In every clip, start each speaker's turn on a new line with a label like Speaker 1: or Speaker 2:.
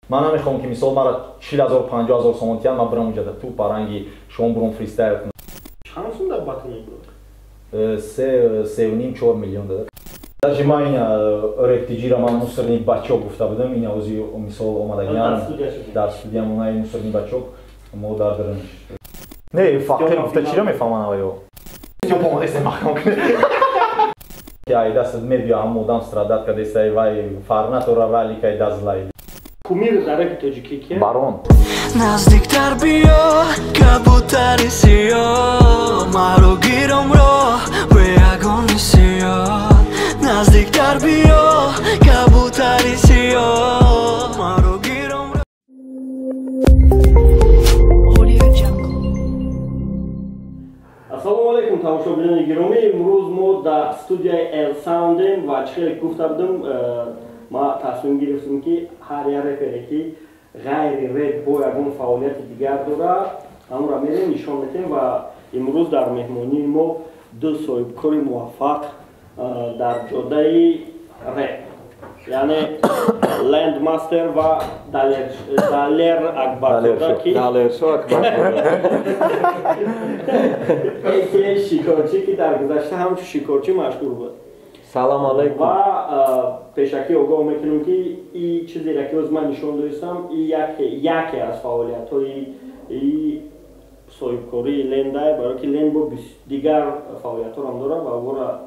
Speaker 1: Ман намехоҳам, ки мисол мара 40 000, 50 000 сомон тиям, ман бирам унҷада ту паранги шом буром фристайл кунам.
Speaker 2: Чанд сум дар батл мебурад?
Speaker 1: 3,5, 4 миллион дада. Даже ман ина рефтиҷира, ман мусорный бачок гуфта будам, ина ози мисол омадагиам дар студиямон, мусорный бачок мо дар даруниш. Не, фақир гуфта чиро мефаҳман аваё? Маҳкам кунед. Ай дастат мебиё, ҳам одам страдать кардестай, вай фарқ надора, валикай дазлай.
Speaker 2: Кумир дар рэпи тоҷикӣ ки?
Speaker 1: Барон.
Speaker 3: Наздиктар биё, кабутари сиёҳ, маро гиром роҳ бе ягони сиёҳ. Наздиктар биё, кабутари сиёҳ, маро гиром.
Speaker 4: Audio Jungle.
Speaker 2: Ассалому алайкум, тамошобинони гиромӣ. Имрӯз мо дар студияи Эл Саундем ва чӣ хеле гуфта будам, ма тасмим гирифтем, ки ҳар як репере, ки ғайри реп бо ягон фаъолияти дигар дорад, ҳамонро мерем нишон медиҳем. Ва имрӯз дар меҳмонии мо ду соҳибкори муваффақ дар ҷодаи реп, яъне Лендмастер ва Далер Акбарзода, ки
Speaker 5: Далершо Акбарзода.
Speaker 2: Шикорчӣ, ки дар гузашта ҳамчун шикорчӣ машҳур буд.
Speaker 5: Салом алайкум.
Speaker 2: Ва пешакӣ огоҳ мекунем, ки и чизеро, ки ҳозир ман нишон додистам, и яке аз фаъолиятҳои и соҳибкории Лендай, барое ки Ленд бо дигар фаъолиятҳоам дорад ва ора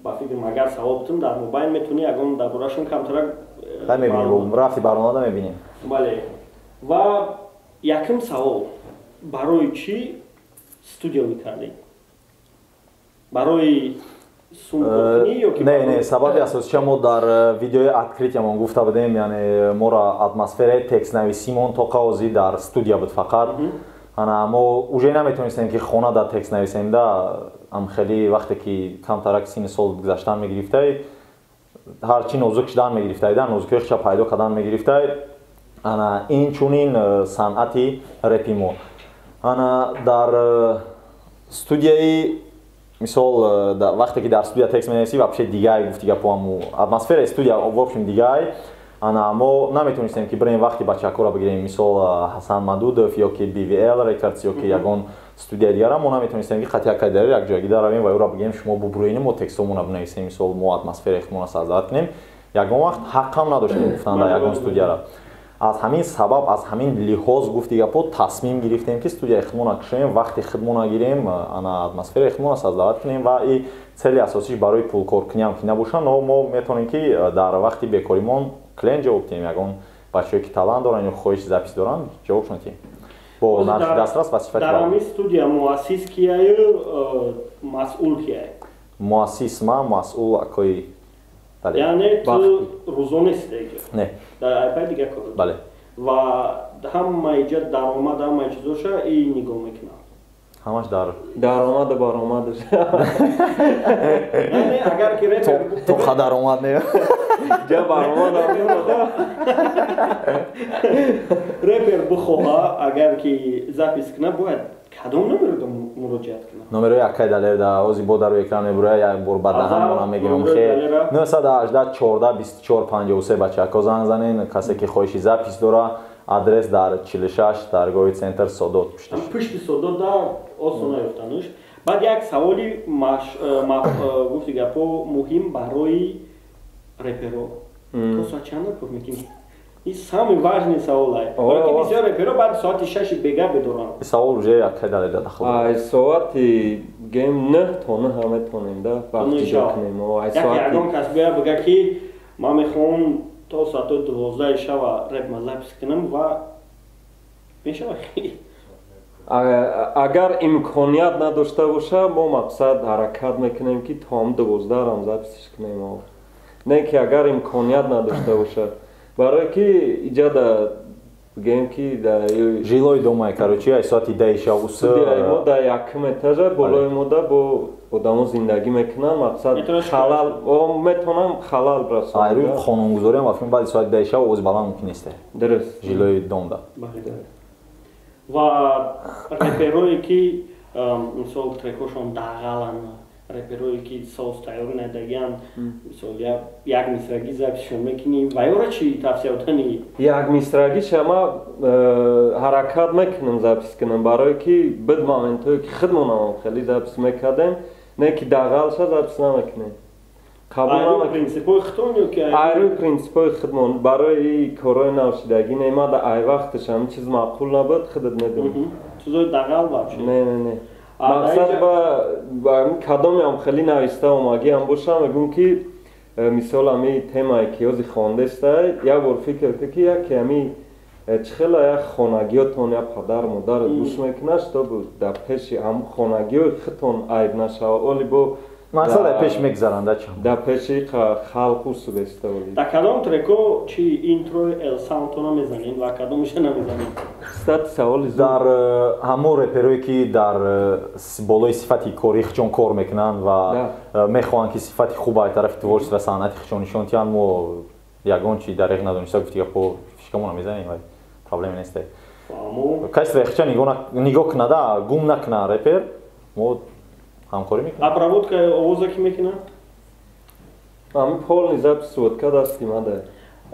Speaker 2: ба фикрам, агар савол бутум, дар мобайн метавонӣ ягон дар борашон камтарак.
Speaker 1: Мебинем, рафти баромада мебинем.
Speaker 2: Бале. Ва якум савол: барои чӣ студия мекардем? Барои
Speaker 1: Не, не, сабаби асосиша мо дар видеои открытиямон гуфта будем, яъне моро атмосфераи текстнависимон то қавози дар студия буд фақат. Ана мо уже наметонистем, ки хона дар текст нависем да. Ам хеле вақте ки камтарак синни сол гузаштан мегирифтай, ҳарчи нозук шудан мегирифтай да, нозукиҳои худша пайдо кардан мегирифтай. Ана ин чунин санъати репи мо ана дар студияи, мисол, вақте ки дар студия текст менависӣ, вообще дигай, гуфти гапоаму атмосфераи студия в общем дигай. Ана мо наметонистем, ки бирем вақти бачакҳоро бигирем, мисол, Ҳасан Мадудов ё ки BVL Records ё ки ягон студияи дигара. Мо наметонистем, ки қатъи яккаи дари якҷоягӣ даравем ва ӯро бигирем, шумо бубурӯинем, мо текстҳомонро бинависем, мисол, мо атмосфераи худмонро создавать кунем. Ягон вақт ҳаққам надоштем гуфтан дар ягон студияра. Аз ҳамин сабаб, аз ҳамин лиҳоз, гуфти гапо, тасмим гирифтем, ки студияи худмонро кушоем, вақти худмонро гирем, ана атмосфераи худмонро создавать кунем. Ва и цели асосиш барои пулкоркуниам ки набошад, но мо метавонем, ки дар вақти бекоримон клиент ҷавоб диҳем, ягон бачаҳое, ки талант доранд ё хоҳиши запись доранд, ҷавобшон диҳем бо нархи дастрас ва сифати
Speaker 2: Дар ҳамин студия муассис кияю, масъул кияй?
Speaker 1: Муассис ма, масъул акои.
Speaker 2: Яъне ту рӯзо нестӣ?
Speaker 1: Не.
Speaker 2: Дар айпай дигар кор?
Speaker 1: Бале.
Speaker 2: Ва ҳама иҷа даромад, ҳамаи чизоша и нигоҳ мекунад?
Speaker 1: Ҳамаш дар
Speaker 5: Даромаду баромадаш.
Speaker 2: Яъне агар ки репер
Speaker 1: То қадаромад не.
Speaker 5: Ҷа баромадам.
Speaker 2: Репер бихоҳа, агар ки запись кунад, бояд кадом номеро муроҷиат кунад?
Speaker 1: Номерои акай Далер да ози бо дар экран мебурая, як бор ба даҳанмона мегирам. Хе, 918 14 24 53. Бачаҳако, занг занен, касе ки хоҳиши запись дора. Адрес дар 46, торговый центр Содот, пуштиш.
Speaker 2: Пушти Содот да, осон наёфтануш. Баъд як саволи гуфти гапо муҳим барои реперо: то соат чанда кор мекунӣ? Ин самый важный савол ай, барои ки бисёр реперо баъди соати 6-и бега бедоранд.
Speaker 1: Савол уже акай Далер да дахл.
Speaker 5: Ай соати гем 9 то 9 метонем да вақт ҷудо кунем. Ай соати
Speaker 2: ягон кас бия бига, ки ман мехоҳам то соатҳои 12-и шава репма запись кунам, ва мешава?
Speaker 5: Агар имконият надошта боша, мо мақсад ҳаракат мекунем, ки то ҳам 12-рам записиш кунем. Не ки агар имконият надошта боша, барое ки иҷада бигӯем, ки да
Speaker 1: Жилой домай, короче, ай соати 10-и шав ус
Speaker 5: Студияи мо да якум этажа, болои мо да бо одамо зиндагӣ мекунанд, мақсад халал метавонам халал расонам.
Speaker 1: Ай рӯи қонунгузориам ва филм баъди соати 10-и шав овози баланд мумкин нест.
Speaker 5: Дуруст.
Speaker 1: Жилой дом да.
Speaker 2: Ва реперое, ки мисол трекҳошон дағаланд. Реперое ки соз тайёр надагианд, мисол, як мисрагӣ записшон мекунӣ ва ёра чӣ тавсия додани?
Speaker 5: Як мисрагиша ма ҳаракат мекунам запись кунам, барое ки бид моментое ки худмонам хеле запись мекардем, не ки дағалша запись намекунем.
Speaker 2: Қабул принсипҳои худтон ё ки
Speaker 5: айрӯи принсипҳои худмон барои корҳои навшидагӣ. Не, ма да ай вақташ ҳамин чиз маъқул набуд, худат медонӣ.
Speaker 2: Чизои дағал вообще?
Speaker 5: Не, не, не, мақсад ба кадомеам хеле нависта омагиам бошам, мегӯм ки мисол, ами темае ки ҳози хондестай, як бор фикр кун, ки яке ами чӣ хела як хонагиётон, як падар модарат гӯш мекунад, чтобы дар пеши ҳамун хонагиёи худтон айб нашава, оли бо
Speaker 1: мақсад ай пеш мегзаранда ча.
Speaker 5: Дар пеши халқу субеставоли.
Speaker 2: Дар кадом треко чи интрои Элсаундтона мезанед ва кадомиша намезанед?
Speaker 5: Кстати, саволи.
Speaker 1: Дар ҳамон реперое ки дар болои сифати кори хичон кор мекунанд ва мехоҳанд, ки сифати хуб ай тарафи творчество ва санъати хичон нишон диҳанд, мо ягон чи дареғ надониста гуфти гапо фишкамона мезанем ва проблема несте. Качество хича нигоҳ кунада, гум накуна репер, мо ҳамкорӣ мекунем.
Speaker 2: Обработка овоза ки мекунад?
Speaker 5: Ами полный запись, сводка дасти мада.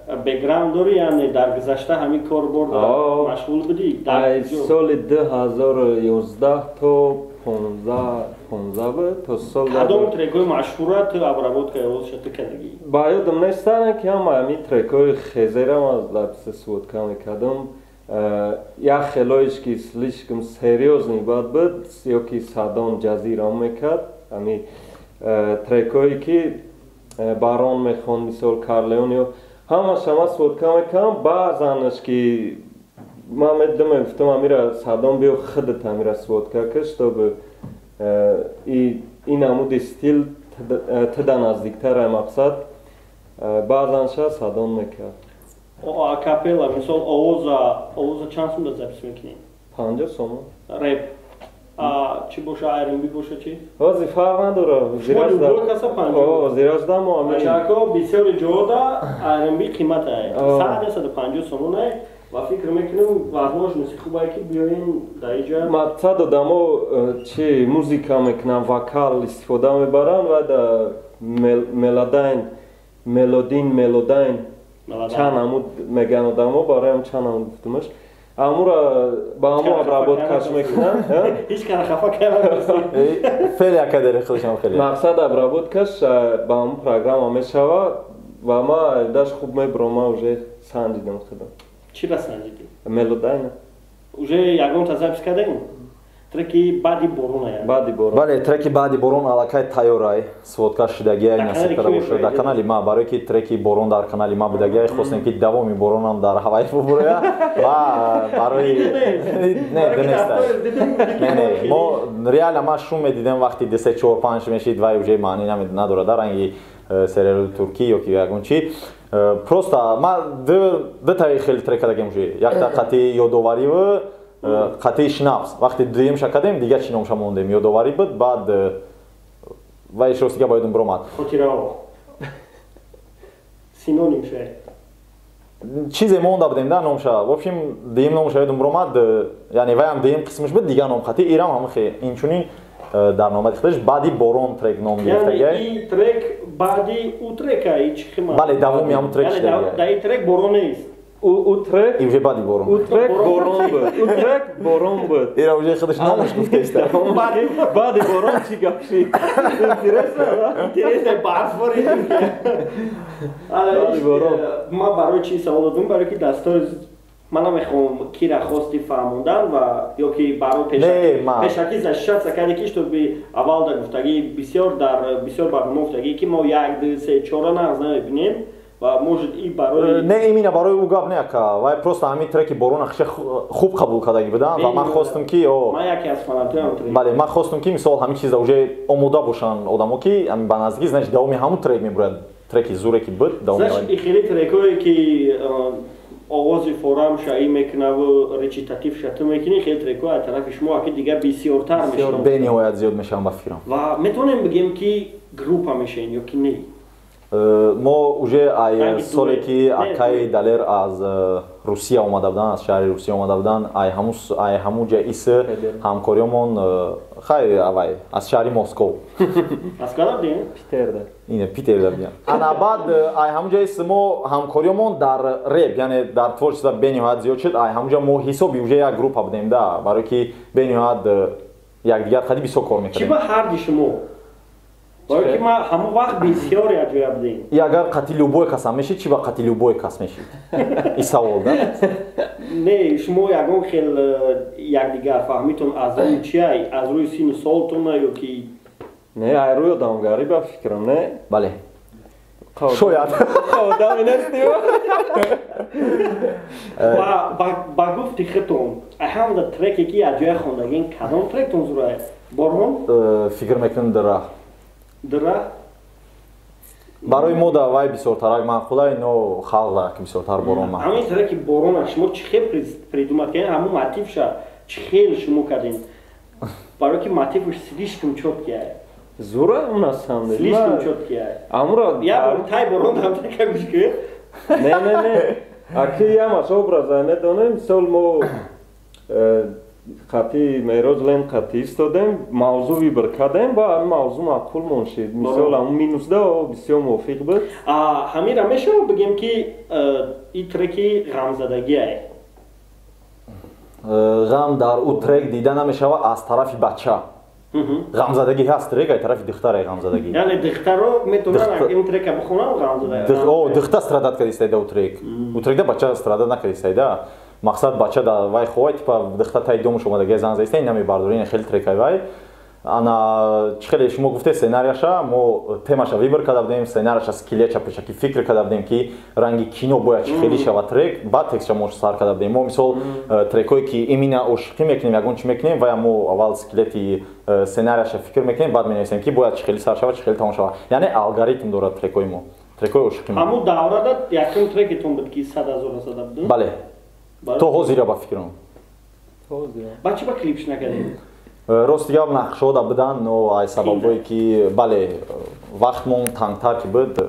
Speaker 2: Бэкграунд дорӣ, яъне дар гузашта ҳамин кор бор машғул будӣ?
Speaker 5: Ай соли 2011 то 15 буд, то сол.
Speaker 2: Кадом трекҳои машҳура ту обработкаи овозша ту кардагӣ?
Speaker 5: Ба ёдам нестане, ки ҳама ҳамин трекҳои хезерам аз записи сводка мекардам. Як хелоиш ки слишком серьёзный бад буд ё ки садон ҷазирам мекард, ҳами трекҳое ки барон мехонд, мисол Карлеон ё ҳамаша ма сводка мекардам. Баъзанаш ки ман медидам, мегуфтам: «Амира садон, биё худат амира сводка кар, чтобы ин амуди стил тида наздиктар мақсад». Баъзанша садон мекард.
Speaker 2: Акапелла, мисол, овоза чанд сум да запись мекунед?
Speaker 5: 50 сомон.
Speaker 2: Реп чӣ боша, R&B боша, чӣ?
Speaker 5: Ҳозир фарқ надора.
Speaker 2: Зирашдамо. Бисёри ҷода R&B қиматае, 100, 150 сомонае ва фикр мекунем, возможности хубае, ки биёен дар иҷа.
Speaker 5: Мақсад одамо чи музика мекунанд, вокал истифода мебаранд ва да мелодайн, мелодин, мелодайн чанд амуд меган одамо, бароям чанд амуд гуфтумаш, амура ба аму обработкаш мекунанд.
Speaker 2: Ҳеҷ кара хафа карда.
Speaker 1: Феле акадери худашам хеле.
Speaker 5: Мақсад, обработкаш ба аму программа мешава ва ма даш хуб мебурам, ма уже санҷидам худам.
Speaker 2: Чира санҷидӣ?
Speaker 5: Мелодайна.
Speaker 2: Уже ягонта запись кардем? Треки баъди борон ая?
Speaker 5: Баъди борон.
Speaker 1: Бале, треки баъди борон аллакай тайёрай, сводка шудагиай, насиб карда бошад, дар канали ма. Барое ки треки борон дар канали ма будагиай, хостем, ки давоми боронам дар ҳаваи бубуроя ва барои не дунеста, не, не, мо реально ма шум медидем, вақти ду, се, чор, панҷ мешид, вай уже маънӣ надорад, да ранги сериали туркӣ ё ки ягон чи. Просто ма дутаи хеле трек кардагем уже, якта қати ёдовариву қатъи шнапс. Вақте дуюмша кардем, дигар чӣ номша мондем, ёдоварӣ буд, баъд вай шостига ба ёдум биромад.
Speaker 2: Хотирао синоним ше.
Speaker 1: Чизе монда будем да номша, в общем, дуюм номша ёдум биромад, яъне вайам дуюм қисмаш буд, дигар ном қатъи ирам ҳамахе инчунин дар номади худаш баъди борон трек ном гирифтагиай.
Speaker 2: И трек баъди ӯ трека и чӣ хима?
Speaker 1: Бале, давоми ҳамун трек.
Speaker 2: Шудагиай. Дар ин трек борон нест?
Speaker 5: У трек
Speaker 1: и уже баъди борон.
Speaker 5: У трек борон буд, у трек борон буд.
Speaker 1: Ира уже худаш номаш гуфтеста.
Speaker 5: Баъди борон чӣ гап шид? Интересно.
Speaker 2: Интересно, барф борид.
Speaker 5: Баъди борон.
Speaker 2: Ман барои чӣ савол додум? Барои ки дастои ман намехоҳам кира хости фаҳмондан ва ё ки барои пешакӣ защищаться карде, ки чтобы аввал да гуфтагӣ, бисёр дар бисёр барнома гуфтагӣ, ки мо як, ду, се, чора нағз намебинем ва может и барои
Speaker 1: Не, именно барои ӯ гап не, ака, вай просто ҳамин треки борона хиша хуб қабул кардагӣ будам ва ман хостум, ки
Speaker 2: ман яке аз фанатоям трек.
Speaker 1: Бале, ман хостум, ки мисол ҳамин чиза уже омода бошанд одамо, ки ба наздикӣ, значит, давоми ҳамун трек мебурад, треки зуре ки буд.
Speaker 2: Давоми и хеле трекое ки оғози форам шаи мекунаву речитатив шату мекунӣ, хеле трекҳо аз тарафи шумо аки дигар бисёртар мешаванд.
Speaker 1: Бениҳоят зиёд мешаванд, ба фикрам.
Speaker 2: Ва метавонем бигем, ки группа мешавем ё ки не?
Speaker 1: Мо уже ай соле ки акаи Далер аз Русия омада буданд, аз шаҳри Русия омада буданд, ай ҳамун ҷа ис ҳамкориёмон, хай, авай аз шаҳри Москов.
Speaker 2: Аз када будем?
Speaker 5: Питерда.
Speaker 1: Ине Питерда будем. Ана баъд ай ҳамун ҷа ис мо ҳамкориёмон дар реп, яъне дар творчество бениҳоят зиёд шуд. Ай ҳамун ҷа мо ҳисоби уже як группа будем да, барое ки бениҳоят якдигар қади бисёр кор мекардем.
Speaker 2: Чӣ ба ҳарди шумо? Барои ки ман ҳамон вақт бисёр якҷоя будем.
Speaker 1: И агар қати любой кас ҳам мешид, чӣ ба қати любой кас мешид? И савол, да?
Speaker 2: Не, шумо ягон хел якдигар фаҳмитон аз рӯи чия? Аз рӯи сину солтона ё ки?
Speaker 5: Не, ай рӯи одамгарӣ ба фикрам, не?
Speaker 1: Бале. Шояд.
Speaker 5: Одами нести.
Speaker 2: Ба гуфти худтон, ҳамда треке ки якҷоя хондагин, кадом тректон зурае? Борон?
Speaker 1: Фикр мекунам, Дара.
Speaker 2: Дара?
Speaker 1: Барои мо да вай бисёртарак маъқула, ино халқ ки бисёртар борон маъқул.
Speaker 2: Ҳамин треки борона шумо чӣ хел придумад кардин? Ҳамун мотивша чӣ хел шумо кардин? Барои ки мотивш слишком чёткий.
Speaker 5: Зура у нас сам.
Speaker 2: Слишком чёткий.
Speaker 5: Амура
Speaker 2: я бор тай борон дам трека гӯш кун.
Speaker 5: Не, не, не. Аки ямаш образа медонем, мисол мо қати Меҳроҷ Лен қати истодем, мавзӯ выбор кардем ва мавзӯ маъқул мон шид. Мисол ҳамун минусда бисёр мувофиқ буд.
Speaker 2: Ҳамира мешавад бигем ки и треки ғамзадагиае?
Speaker 1: Ғам дар ӯ трек дида намешавад аз тарафи бача. Ғамзадагӣ ҳаст трек, ай тарафи духтаре ғамзадагӣ.
Speaker 2: Яъне духтаро метавонанд ин трека бихонанд ғамзада.
Speaker 1: О, духта страдат кардистайда ӯ трек. Ӯ трекда бача страдат накардистайда. Мақсад бача да вай ховай, типа духта тай домуш омадагия зан заиста, ин намебардори, ин хеле трекай вай. Ана чӣ хеле шумо гуфте сценарияша, мо темаша выбор карда будем, сценарияша скелетша пешакӣ фикр карда будем ки ранги кино бояд чӣ хеле шавад трек, баъд текстша мо сар карда будем. Мо мисол трекҳое ки именно ошиқӣ мекунем, ягон чӣ мекунем, вая мо аввал скелети сценарияша фикр мекунем, баъд менависем ки бояд чӣ хеле сар шавад, чӣ хеле тамом шавад. Яъне алгоритм дорад трекҳои мо, трекҳои ошиқи мо.
Speaker 2: Ҳамун даврада якум трекетон буд ки 100 000 зада буд?
Speaker 1: Бале. То ҳозира ба фикрам.
Speaker 2: Ба чӣ ба клипш накардем?
Speaker 1: Рост гап нақшода будан, но ай сабабҳое ки бале вақтмон тангтар ки буд,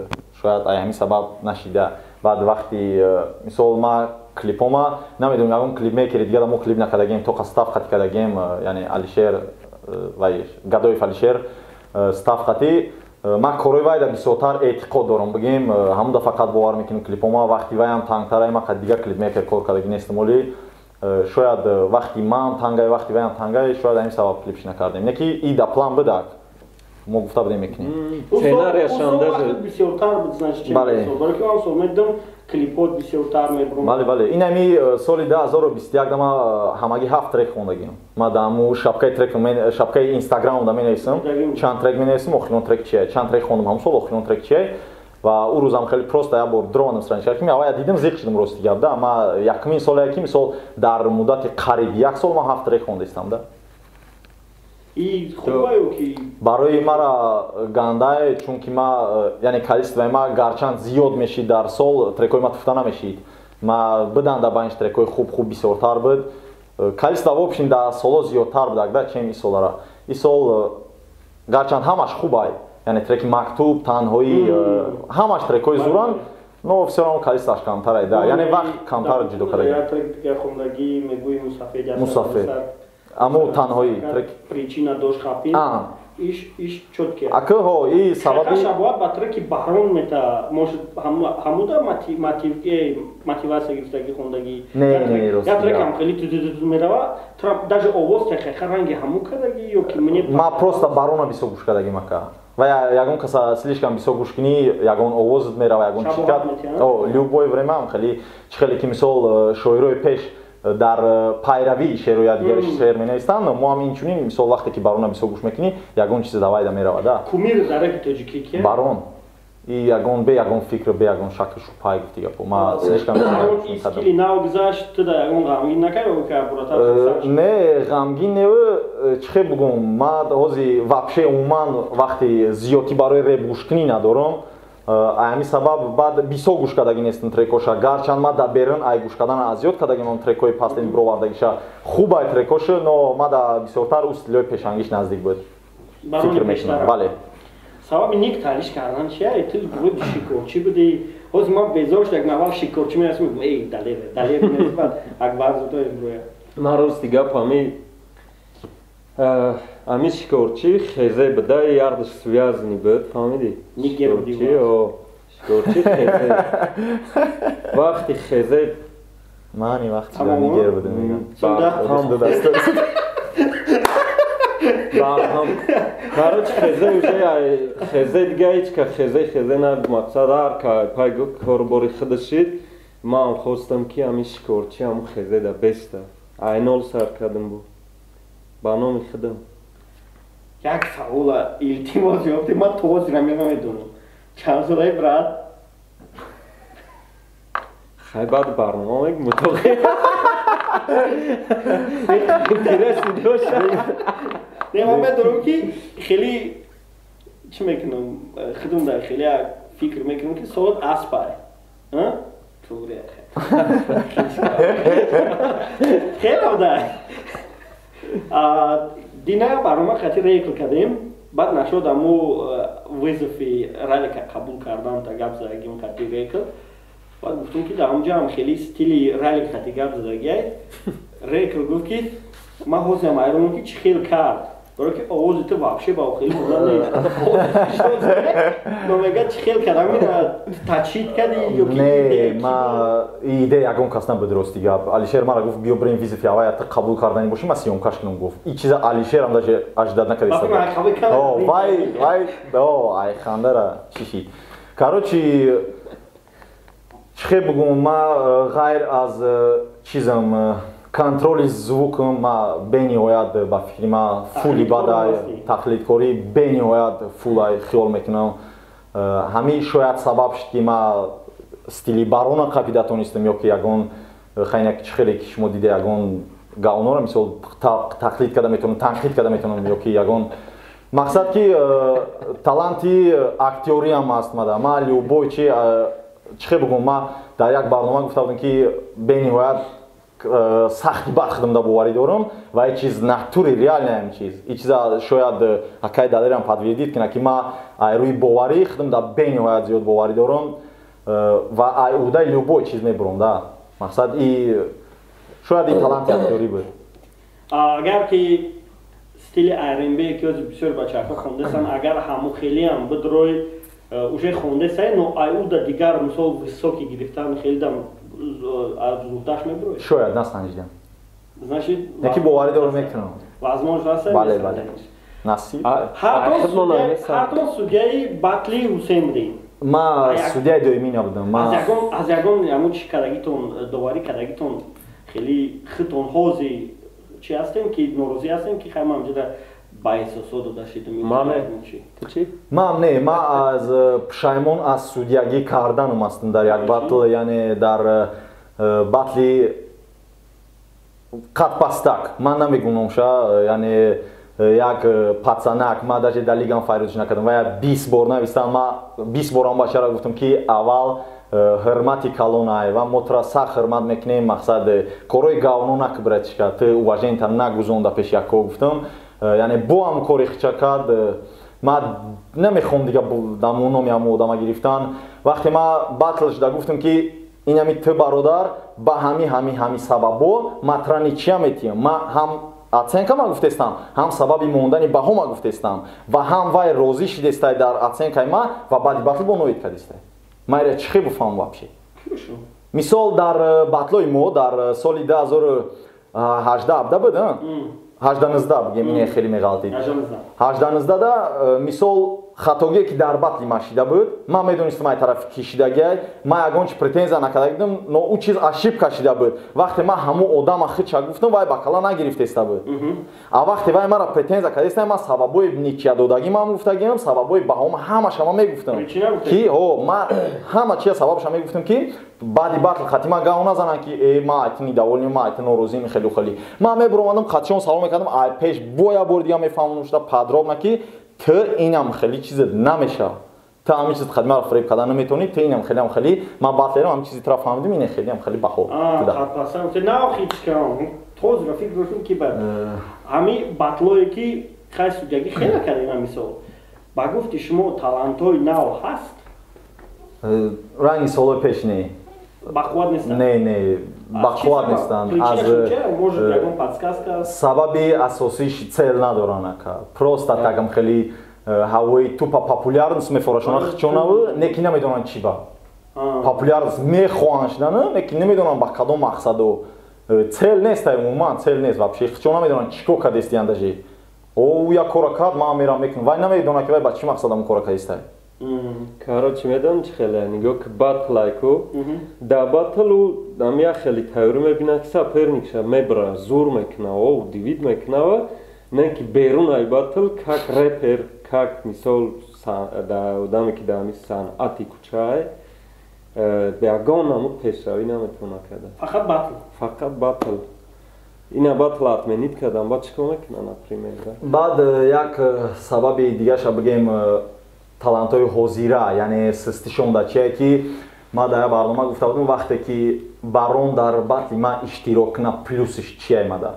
Speaker 1: шояд ай ҳамин сабаб нашида. Баъд вақти мисол ма клипома намедонам, ягон клипмейкери дигар мо клип накардагем, тоқа став қати кардагем, яъне Алишер вай Гадоев Алишер став қати. Ман корои вайда бисёртар эътиқод дорам, бигем ҳамуда фақат бовар мекунем клипома, вақти вайам тангтарай, ма қад дигар клипмейкер кор кардаги нестам оли. Шояд вақти ман тангай, вақти вайам тангай, шояд ҳамин сабаб клипш накардем. Не ки и да план будак, мо гуфта будем мекунем.
Speaker 5: Сценарияшам даже
Speaker 2: бисёртар буд, значит, чем барои ки ман сол медидам клипот бисёртар мебурам.
Speaker 1: Бале, бале. Ин ҳами соли 2021 ма ҳамагӣ 7 трек хондагим. Ма дар ҳамун шапкаи трек, шапкаи Инстаграмам да менависам, чанд трек менависам, охирон трек чия, чанд трек хондам ҳамун сол, охирон трек чия. Ва ӯ рӯзам хеле просто як бор дронам страничка ки аввал дидам, зиқ шудам, рости гап да. Ма якумин соле ки мисол дар муддати қариб як сол ман 7 трек хондаистам да.
Speaker 2: И хубаю ки
Speaker 1: барои мара гандае, чунки ма яъне количествои ма гарчанд зиёд мешид дар сол, трекҳои ма туфта намешид. Ма бидан да байнш трекҳои хуб хуб бисёртар буд. Количество в общем дар соло зиёдтар буд да, чем ин солара. Ин сол гарчанд ҳамаш хубай, яъне треки мактуб, танҳоӣ, ҳамаш трекҳои зуранд, но всё равно количествоаш камтар да, яъне вақт камтар ҷудо карда.
Speaker 2: Як трек дигар хондагӣ мегӯи мусафед,
Speaker 1: мусафед. Аммо танҳоӣ трек
Speaker 2: причина дошт хапин. Иш чёткий.
Speaker 1: Ака ҳо, и сабаби
Speaker 2: шабоат ба треки баҳрон мета, может ҳамуда мотивация гирифтагӣ хондагӣ.
Speaker 1: Не, не, рост.
Speaker 2: Я трек ҳам хеле ту мерава, даже овоз трека ранги ҳамун кардагӣ ё ки мне
Speaker 1: ма просто барона бисёр гӯш кардагӣ мака. Ва ягон каса слишком бисёр гӯш кунӣ, ягон овоз мерава, ягон чикат. О, любое время ҳам хеле чӣ хеле ки мисол шоирои пеш дар пайравии шеъру якдигари шеър менависанд, мо ҳам инчунин мисол вақте ки барона бисёр гӯш мекунӣ, ягон чиз давайда мерава да.
Speaker 2: Кумир дар репи тоҷикӣ ки?
Speaker 1: Барон. И ягон бе ягон фикр, бе ягон шакл шубҳа гуфти гапо. Ма слишком
Speaker 2: стили нав гузашт, ту да ягон ғамгин накардӣ ки абуратар?
Speaker 1: Не, ғамгин не, чӣ хел бугум, ма ҳози вообще умуман вақти зиёдӣ барои реп гӯшкунӣ надорам. Ҳамин сабаб баъд бисёр гӯш кардагӣ нестам трекоша. Гарчанд ма дар берун ай гӯш кардан аз ёд кардагим он трекҳои паслин бировардагиша. Хуб ай трекоша, но ма да бисёртар ӯ стилҳои пешангиш наздик буд. Фикр мекунам. Бале.
Speaker 2: Сабаби ник талиш кардан чия? Ту вроде шикорчӣ будӣ. Ҳозир ман безор шудам, аввал шикорчӣ мерасим, мегӯям, эй, Далер, Далер мерасим, баъд Акбарзода имрӯя.
Speaker 5: Ман рости гап ами шикорчӣ хезе буда, ярдаш связанный буд, фаҳмидӣ?
Speaker 2: Нигер будӣ.
Speaker 5: Шикорчӣ хезе. Вақти хезе
Speaker 1: ман ин вақт нигер будам, мегӯям.
Speaker 5: Барҳам. Короче, хезе уже хезе дига ҳеч ка хезе набуд, мақсад ҳар ка пай корбори худа шид. Ман хостам ки ами шикорчӣ ҳаму хезе да беста. Айнол сар кардам бу. Ба номи худам.
Speaker 2: Як савола илтимос ёфтӣ, ман то ҳозира намедонам. Чанд солаи, брат?
Speaker 5: Хай, баъд барнома мегӯм, мутоқи. Интереси доша.
Speaker 2: Не, ман медонам ки хеле чӣ мекунам, худам дар хеле фикр мекунам ки солот аспай. Туғри. Хеле буда. Дина барнома хати рекл кардем, баъд нашуд аму вызови ралика қабул кардан та гап задагим хати рекл. Баъд гуфтум ки дар онҷа ҳам хеле стили ралик хати гап задагиай. Рекл гуфт ки ман ҳозирам айронам ки чӣ хел кард. Барои ки овози ту вообще ба хеле монанд нест. Но мега чӣ хел кард? Ҳамин тачид кардӣ ё ки
Speaker 1: Не, ма идея ягон кас набуд, рости гап. Алишер мара гуфт, биё бирем вызови аввал ту қабул кардани бошӣ, ман съёмкаш кунам, гуфт. И чиза Алишерам даже ожидать накарда. Вай, вай, о, ай хандара чишид. Короче, чӣ хел бугум, ма ғайр аз чизам контроли звукам ма бениҳоят, ба фикри ма, фули бадай, тақлидкорӣ бениҳоят фулай хиёл мекунам. Ҳамин шояд сабаб шуд ки ма стили барона қапида тонистам ё ки ягон хайнак чӣ хеле ки шумо дида ягон гаонора мисол тақлид карда метавонам, танқид карда метавонам ё ки ягон мақсад ки таланти актёриам аст мада. Ма любой чи чӣ хел бугум, ма дар як барнома гуфта будам ки бениҳоят сахти бад худамда боварӣ дорам ва ин чиз натури реальная ин чиз. Ин чиза шояд акай Далерам подтвердит кунад ки ма ай рӯи боварӣ худамда бениҳоят зиёд боварӣ дорам ва ай уҳдаи любой чиз мебурам да. Мақсад и шояд ин таланти актёрӣ буд.
Speaker 2: Агар ки стили R&B ки ҳозир бисёр бачаҳо хондасан, агар ҳаму хелеам бидрой уже хондесай, но ай уда дигар мисол высокий гирифтан хеле дам аз зудташ мебурои?
Speaker 1: Шояд насанҷидам.
Speaker 2: Значит,
Speaker 1: яки боварӣ дорам, мекунам.
Speaker 2: Возможно аст?
Speaker 1: Бале, бале. Насиб.
Speaker 2: Ҳартон судяи батли Ҳусейн будем.
Speaker 1: Ма судяи доимӣ набудам.
Speaker 2: Аз ягон ҳамун чӣ кардагитон, доварӣ кардагитон хеле худтон ҳозир чӣ ҳастем ки норозӣ ҳастем ки хай ман ҷуда ба эҳсосот дода шидам?
Speaker 5: Ту чӣ?
Speaker 1: Ман не, ман аз пушаймон аз судягӣ карданам ҳастам дар як батл, яъне дар батли қатпастак. Ман намегум номша, яъне як пацанак, ман даже дар лигам файрӯзш накардам ва я 20 бор навистам, ман 20 бор ам бачара гуфтам ки аввал ҳурмати калонай ва мо тура сахт ҳурмат мекунем, мақсад корҳои говно накӣ, братишка, ту уважениета нагузонда пеши якко гуфтам. Яъне бо ҳам кори хича кард. Ман намехоҳам дига даму номи ҳамон одама гирифтан. Вақте ман батл шуда гуфтам ки инами ту бародар ба ҳами ҳами ҳами сабабо ман тура ничия метиҳам, ман ҳам оценка ма гуфтестам, ҳам сабаби мондани баҳо ма гуфтестам ва ҳам вай розӣ шидестай дар оценкаи ма ва баъди батл бо ноид кардистай. Ман ира чӣ хел буфаҳмам вообще? Мисол дар батлои мо дар соли 2018 буд, 18-19 бигем, ине хеле меғалтид. 18-19 да мисол хатогие ки дар батли ма шида буд, ман медонистам ай тарафи ки шидагиай, ман ягон чи претензия накарда будам, но ӯ чиз ошибка шида буд. Вақте ман ҳамун одама хича гуфтам, вай ба кала нагирифтеста буд. А вақте вай мара претензия кардеста, ман сабабҳои ничия-додагӣ ман гуфтагиам, сабабҳои баҳома ҳамаша ман мегуфтам. Ки ҳо, ман ҳама чия сабабша мегуфтам ки баъди батл хати ман гав назананд ки э ман ай ту недовольный, ман ай ту норозим, хелу хеле. Ман мебуромадам, қатшон салом мекардам, ай пеш бо як бори дига мефаҳмонам шуда подробно ки ту инам хеле чизет намешавад. Ту ҳамин чиз хати маро фиреб кардан наметавонӣ, ту инам хелеам хеле ман батлерам ҳамин чизи тура фаҳмидим, ине хелеам хеле баҳо.
Speaker 2: На охи чикам тозра фикр доштам ки ба ҳамин батлое ки хай судягӣ хеле кардем, мисол Ба гуфти шумо талантҳои нав ҳаст?
Speaker 1: Ранги солҳои пеш не.
Speaker 2: Бақувват нестанд?
Speaker 1: Не, не, бақувват нестанд.
Speaker 2: Аз может ягон подсказка?
Speaker 1: Сабаби асосиш цел надоранд ака. Просто такам хеле ҳавои тупа популярност мефорашона хичонаву, не ки намедонанд чӣ ба. Популярност мехоҳанд шудану, не ки намедонанд ба кадом мақсаду. Цел нест, умуман цел нест вообще. Хичон намедонанд чӣ кор кардестиянд даже. О, як кора кард, ман мерам мекунам. Вай намедонад ки вай ба чӣ мақсад ам кора кардестай.
Speaker 5: Короче, медонам чӣ хеле, нигоҳ ки батл айку, да батлу ам як хеле тайёрӣ мебинад ки соперникша мебара, зур мекуна, о, дивид мекунава, не ки берун ай батл, как репер, как мисол да одаме ки да ҳамин санъати кӯчаай, ягон намуд пешравӣ наметавона карда.
Speaker 2: Фақат батл.
Speaker 5: Фақат батл. Ина батл отменить кардам, баъд чӣ кор мекунад, например, да?
Speaker 1: Баъд як сабаби дигаша бигем, талантҳои ҳозира, яъне систишон дар чие ки ман дар як барнома гуфта будам, вақте ки барон дар батли ман иштирок кунад, плюсиш чие омада.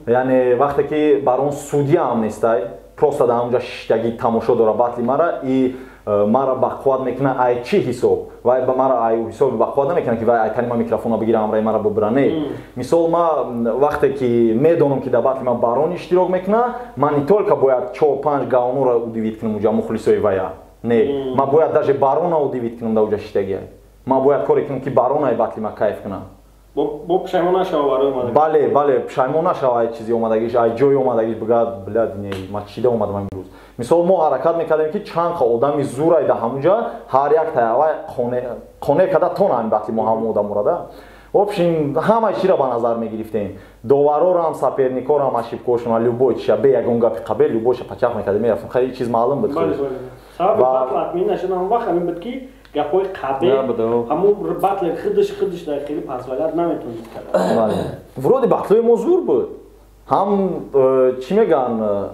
Speaker 1: Яъне вақте ки барон судья ҳам нестай, просто дар ҳамонҷа шиштагӣ тамошо дора батли мара и мара бақувват мекунад ай чӣ ҳисоб? Вай ба мара ай ҳисоби бақувват намекунад ки вай ай тани ман микрофона бигира, ҳамраи мара бубира, не. Мисол ма вақте ки медонам ки дар батли ман барон иштирок мекунад, ман не только бояд 4-5 гаонора удивить кунам уҷа мухлисои вая. Не, ман бояд даже барона удивить кунам дар уҷа шиштагия. Ман бояд коре кунам ки барона ай батли ман кайф кунам.
Speaker 2: Бо пушаймон нашава барои омадагиш.
Speaker 1: Бале, бале, пушаймон нашава ай чизи омадагиш, ай ҷои омадагиш, бигӯяд, блядь, не, ман чида омадам имрӯз. Мисол мо ҳаракат мекардем ки чанд қа одами зур ай дар ҳамунҷа, ҳар як таявай қоне карда тона ҳамин батли мо ҳамон одамора да. В общем, ҳамаи чиро ба назар мегирифтем. Доварорам, соперникорам, ошибкошона, любой чиша, бе ягон гапи қабел, любойша пачах мекардем, мерафтем. Хеле чиз маълум буд.
Speaker 2: Бале, бале. Сабаби батл отмин нашудан он вақт ҳамин буд ки гапҳои қабел, ҳамон батл худаш дар хеле позволять наметавонист кард.
Speaker 1: Бале. Вроде батлои мо зур буд. Ҳам чӣ меган,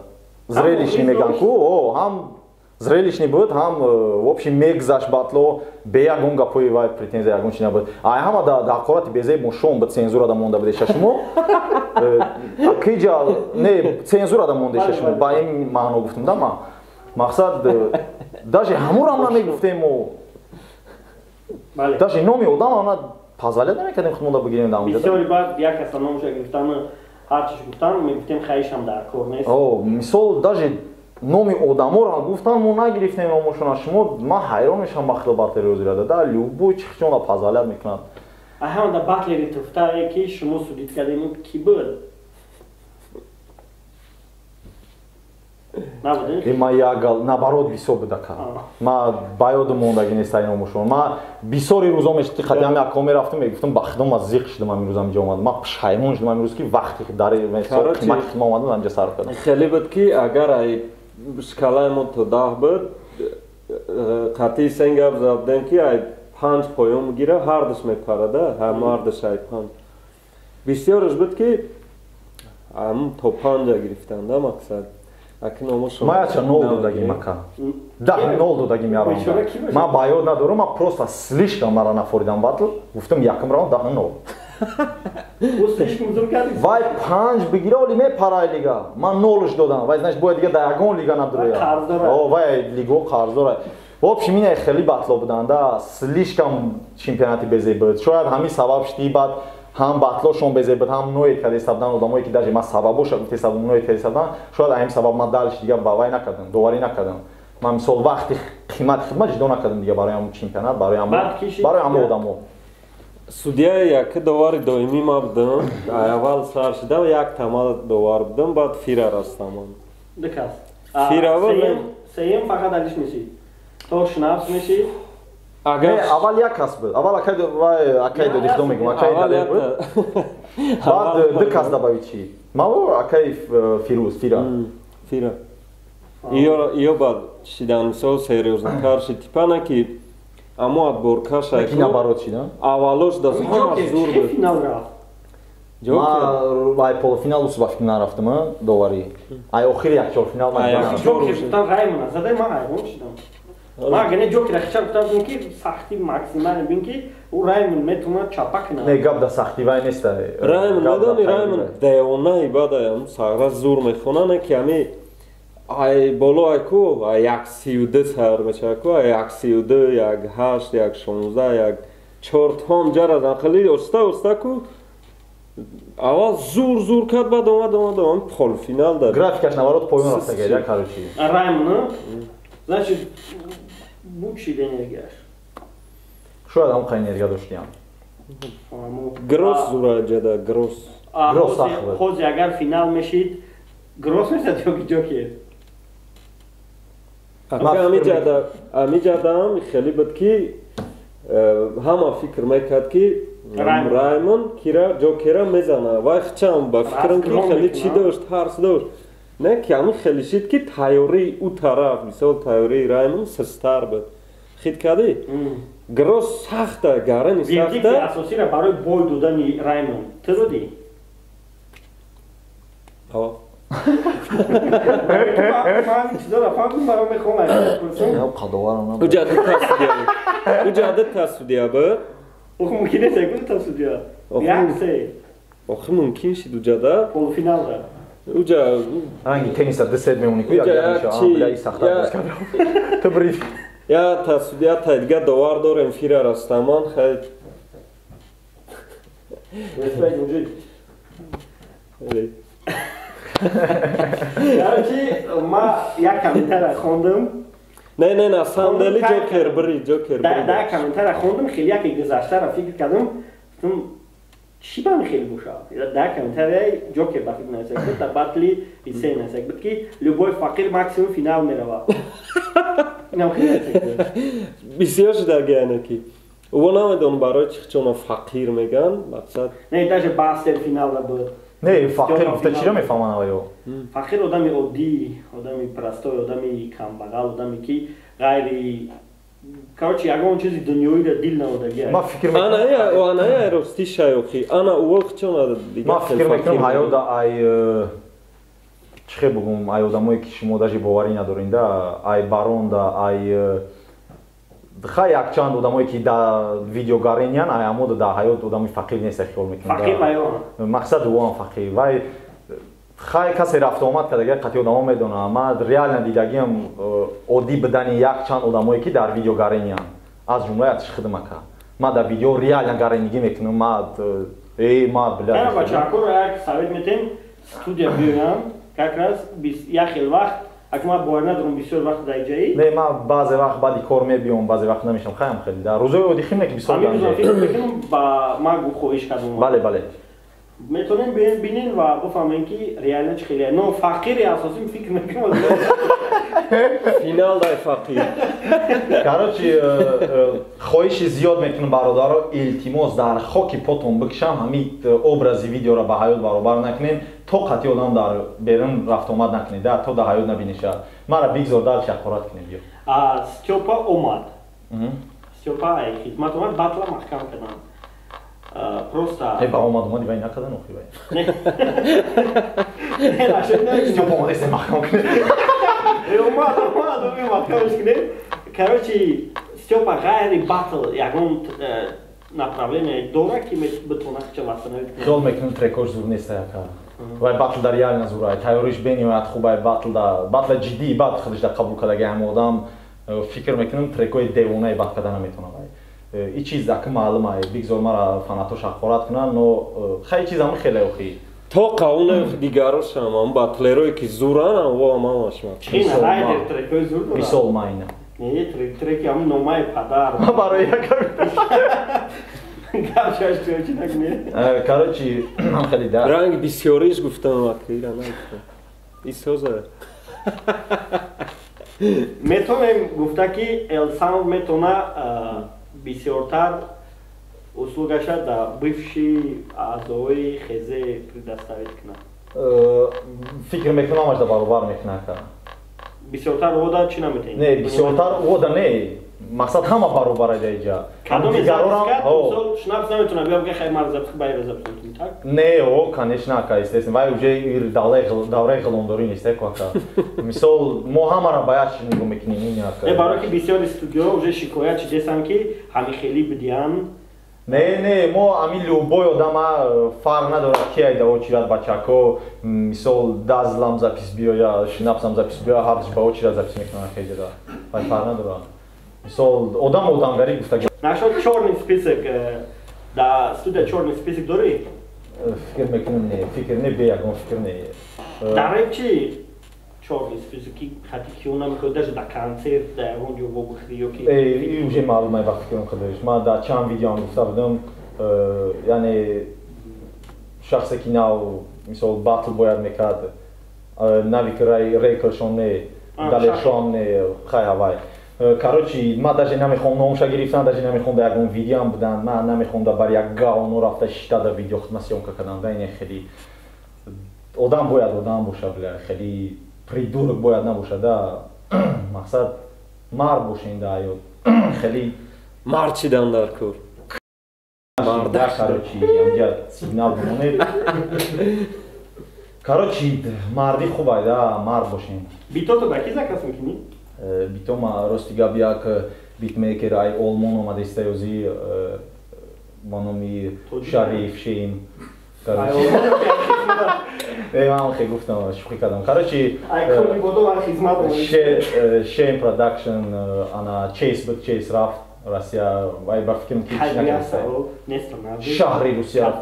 Speaker 1: зрелищный меган ку, о, ҳам зрелищный буд, ҳам в общем мегзашт батло, бе ягон гапҳои вай претензия ягон чи набуд. Ай ҳама дар ҳақорати безеб мо шом буд, цензура да монда будеша шумо. Киҷа не, цензура да мондеша шумо, ба ин маъно гуфтам да ма. Мақсад даже ҳамонам намегуфтем мо. Даже номи одам ана позволять намекардем худмонда бигирем дар онҷа.
Speaker 2: Бисёри баъд як каса номша гирифтан, ҳар чиш гуфтан, мегуфтем хаишам дар кор нест.
Speaker 1: О, мисол даже номи одаморо гуфтан, мо нагирифтем номошона. Шумо ман ҳайрон мешавам ба худо батлери ҳозира да, любой чихчонда позволять мекунад.
Speaker 2: А ҳамада батлери туфтае ки шумо судид кардем, ки буд?
Speaker 1: Ма як наоборот бисёр будака. Ма ба ёдам мондагӣ нест ай номошон. Ма бисёри рӯзо мешуд ки хати ҳами акко мерафтам, мегуфтам ба худо ма зиқ шудам ҳамин рӯз ҳаминҷа омадам. Ма пушаймон шудам ҳамин рӯз ки вақте дар қимати хидма омадам ҳаминҷа сарф кардам.
Speaker 5: Хеле буд ки агар ай шкалаи мо то 10 буд, қатъи сен гап задем ки ай 5 поён гира, ҳардуш мепарада, ҳардуш ай 5. Бисёраш буд ки ам то 5 гирифтанда мақсад.
Speaker 1: Ма яча нол додагим ака. 10 нол додагим я раунд. Ма ба ёд надорам, ма просто слишком мара нафоридам батл, гуфтам якум раунд 10 нол. Вай 5 бигира, оли мепарай лига. Ман нолш додам. Вай значит бояд дига дар ягон лига надуроя. О, вай лиго қарздора. В общем, ина хеле батло буданд, да, слишком чемпионати безеб буд. Шояд ҳамин сабаб шуд баъд ҳам батлошон безеб буд, ҳам ноед карда буданд одамое ки даже ман сабабоша гуфта будам, ноед карда буданд. Шояд ҳамин сабаб ман дальше дига ба вай накардам, доварӣ накардам. Ман мисол вақти қимати хидмат ҷудо накардам дига барои ҳамон чемпионат, барои ҳамон одамо.
Speaker 5: Судья як довари доимӣ ма будам, аввал сар шудам, як тама довар будам, баъд фира растам.
Speaker 2: Ду кас.
Speaker 5: Фира
Speaker 2: сеюм фақат алиш мешид. То шнафс мешид.
Speaker 1: Агар аввал як кас буд. Аввал акай вай акай додихто мегум, акай далер буд. Баъд ду кас добавить шид. Маво акай Фирӯз, Фира.
Speaker 5: Фира. Иё баъд шидан мисол серьёзнотар шид, типа на ки амо отборкаш
Speaker 1: ай наоборот шидан.
Speaker 5: Аввалош да ҳама зур буд.
Speaker 2: Финал рафт.
Speaker 1: Ма ай полуфинал усу ба финал рафтам, доварӣ. Ай охири як чорфинал ма.
Speaker 2: Ҷокер гуфтан раймона задай, ман ҳайрон шидам. Ма гане ҷокера хича гуфтам ки сахти максимале бин ки ӯ Раймон метавонад чапа кунад.
Speaker 1: Не, гап да сахти вай нест.
Speaker 5: Раймон медони, Раймон девонаи бадаям сагра зур мехона, не ки ами Ай боло ай ку ай 1:32 сар мешава ку, ай 1:32, 1:8, 1:16, 1:4 том ҷара хеле оста оста ку. Аввал зур зур кард, баъд омад омад омад полуфинал дар.
Speaker 1: Графикаш наоборот поён рафта гая, короче.
Speaker 2: Раймон, значит, бучид энергияш.
Speaker 1: Шояд ҳам қай энергия доштиям.
Speaker 5: Гросс зура ҷада, Гросс.
Speaker 1: Гросс сахт буд.
Speaker 2: Ҳози агар финал мешид, Гросс мешад ё ки Ҷокер?
Speaker 5: Амиҷадаам хеле буд ки ҳама фикр мекард ки Раймон кира Ҷокера мезана. Вай хчам ба фикрам ки хеле чӣ дошт, тарс дошт. Не ки ҳамин хеле шид ки тайёрии ӯ тараф, мисол тайёрии Раймон сустар буд. Хит кардӣ? Гросс сахта, гарани сахта.
Speaker 2: Вердикти асосиро барои бой додани Раймон ту додӣ?
Speaker 5: Ҳо.
Speaker 2: Ман чизоро фаҳмидам, барои мехоҳам пурсам.
Speaker 1: Қадоварам.
Speaker 5: Уҷа ду судья буд.
Speaker 2: Охи мумкин нест як ду судья. Як се.
Speaker 5: Охи мумкин шид уҷада.
Speaker 2: Полуфиналда.
Speaker 5: Уҷа
Speaker 1: ранги тенниса ду сет мемонӣ ку як меша. Бля, и сахта боз кардам. Ту бриф.
Speaker 5: Я та судья та дига довар дорем фира Растамон, хай.
Speaker 2: Респект, мужик. Короче, ма як комментария хондам.
Speaker 5: Не, не, на самом деле Ҷокер бри, Ҷокер бри.
Speaker 2: Да, комментария хондам, хеле яке гузаштаро фикр кардам, гуфтам чӣ ба хеле бошад? Да, комментарияи Ҷокер ба фикр нависак буд, дар батли Исей нависак буд ки любой фақир максимум финал меравад. Инам хеле нависак буд.
Speaker 5: Бисёр шуда ки. Ӯ намедонам барои чӣ чона фақир меган, мақсад.
Speaker 2: Не, даже Бастер финал буд.
Speaker 1: Не, фақир гуфта чиро мефаҳманд аваё?
Speaker 2: Фақир одами оддӣ, одами простой, одами камбағал, одаме ки ғайри короче ягон чизи дунёиро дил наводагӣ.
Speaker 1: Ма фикр мекунам
Speaker 5: ана рости шаёхи, ана ӯ чона
Speaker 1: дигар. Ма фикр мекунам ҳаёда ай чӣ хел бугум, ай одамое ки шумо даже боварӣ надоред, да, ай баронда, ай хай якчанд одамое ки да видеогарениян, ай амода да ҳаёт одами фақир нест, хиёл мекунам.
Speaker 2: Фақир баён.
Speaker 1: Мақсад ӯам фақир. Вай хай касе рафтуомад кардага қатъи одамо медонам. Ман реально дидагиам оддӣ бидани якчанд одамое ки дар видеогарениян. Аз ҷумла ятиш хидмака. Ман дар видео реально гаренигӣ мекунам. Ман ма бля.
Speaker 2: Ана бачаҳакоро як совет метем, студия биёям, как раз як хел вақт. Ака ман бовар надорам бисёр вақт дар ҷаи.
Speaker 1: Не, ман баъзе вақт баъди кор мебиём, баъзе вақт намешам. Хаям хеле. Дар рӯзои оддӣ хим не ки бисёр
Speaker 2: ганҷ. Ҳамин фикр мекунам ба ман хоҳиш кардам.
Speaker 1: Бале, бале.
Speaker 2: Метавонем бинем ва бифаҳмем ки реально чӣ хеле. Но фақири асосӣ фикр мекунам.
Speaker 5: Финал дай фақир.
Speaker 1: Короче, хоҳиши зиёд мекунам бародаро, илтимос дар хоки потон бикшам, ҳамин образи видеоро ба ҳаёт баробар накунем, то қатъи одам дар берун рафтуомад накунед, то дар ҳаёт набинеша. Мара бигзор дальше ҳақорат кунед биё.
Speaker 2: Стёпа омад. Стёпа ай хидмат омад, батла маҳкам кардам. Просто
Speaker 1: ба омад омади вай накардан охи вай.
Speaker 2: Не, нашед.
Speaker 1: Стёпа омад, эсе маҳкам кунед.
Speaker 2: Омад, омад, омад, маҳкамаш кунед. Короче, Стёпа ғайри батл ягон направление дора ки битона хича восстановить кунад.
Speaker 1: Хиёл мекунам трекош зур нест яка. Вай батл дар реально зур ай. Тайёриш бениҳоят хуб ай батл да. Батла ҷиддӣ бад худаш да қабул кардаги ҳама одам. Фикр мекунам трекои девонаи бад карда наметавонад вай. И чиз ака маълум ай, бигзор мара фанатош ҳақорат кунанд, но хай чиз ҳама хеле охи.
Speaker 5: То қавуне дигарошам, ам батлерое ки зуран, ам во ҳамашма.
Speaker 2: Чин райдер трекои зур дорад.
Speaker 1: Мисол майна.
Speaker 2: Не, треки ҳам номаи падар.
Speaker 1: Барои як
Speaker 2: гапшаш чӣ накунӣ?
Speaker 1: Короче, ҳам хеле да.
Speaker 5: Ранг бисёриш гуфтам, акира нагуфтам. Исоза.
Speaker 2: Метавонем гуфта ки Элсаунд метавона бисёртар услугаша да бывший аъзои хезе предоставить кунад.
Speaker 1: Фикр мекунам ҳамаш да баробар мекунад.
Speaker 2: Бисёртар ода чӣ наметавонед?
Speaker 1: Не, бисёртар ода не. Мақсад ҳама баробар ай дар иҷа.
Speaker 2: Кадоме мисол шнапс наметавонад биё бигӯяд хай ман запись байра запись мекунем, так?
Speaker 1: Не, о, конечно, ака, естественно. Вай уже давраи ғуломдорӣ нест, ака. Мисол мо ҳамаро ба як чиз нигоҳ мекунем, ин ака.
Speaker 2: Не, барои ки бисёри студио уже шикоят шидесанд ки ҳами хеле бидиҳанд
Speaker 1: Не, не, мо ами любой одама фарқ надорад ки айда очирад бачако, мисол дазлам запис биёя, шинапсам запис биёя, ҳардаш ба очирад запис мекунанд хеҷада. Вай фарқ надорад. Мисол одам одамгарӣ гуфта.
Speaker 2: Нашод чёрный список да студия чёрный список дорӣ?
Speaker 1: Фикр мекунам не, фикр не, бе ягон фикр не.
Speaker 2: Дар реп чи чёрный список ки хати киё намехоҳӣ даже да концерт да ягон ҷо вобихӯрӣ ё ки
Speaker 1: Э, уже маълум ай вақти кирон худаш. Ман дар чанд видеоам гуфта будам, яъне шахсе ки нав мисол батл бояд мекард, навик рекордшон не, далершоам не, хай ҳавай. Короче, ман даже намехоҳам номша гирифтан, даже намехоҳам дар ягон видеоам будан, ман намехоҳам дар бар як гаоно рафта шита дар видео худма съёмка кардан, да ине хеле одам бояд одам боша, бля, хеле придурок бояд набошад, да, мақсад мард бошен да ё хеле
Speaker 5: мард шидан дар кор.
Speaker 1: Марда, короче, амҷа сигнал бимонед. Короче, марди хуб да, мард бошен.
Speaker 2: Битото ба ки заказ мекунӣ?
Speaker 1: Бито ма рости гап як битмейкер ай Олмон омада истаёзи ба номи Шариф Шейм. Ман хе гуфтам, шӯхӣ кардам. Короче, Шейм Продакшн, ана Чейс буд, Чейс рафт Россия, вай ба фикрам ки шаҳри Русия.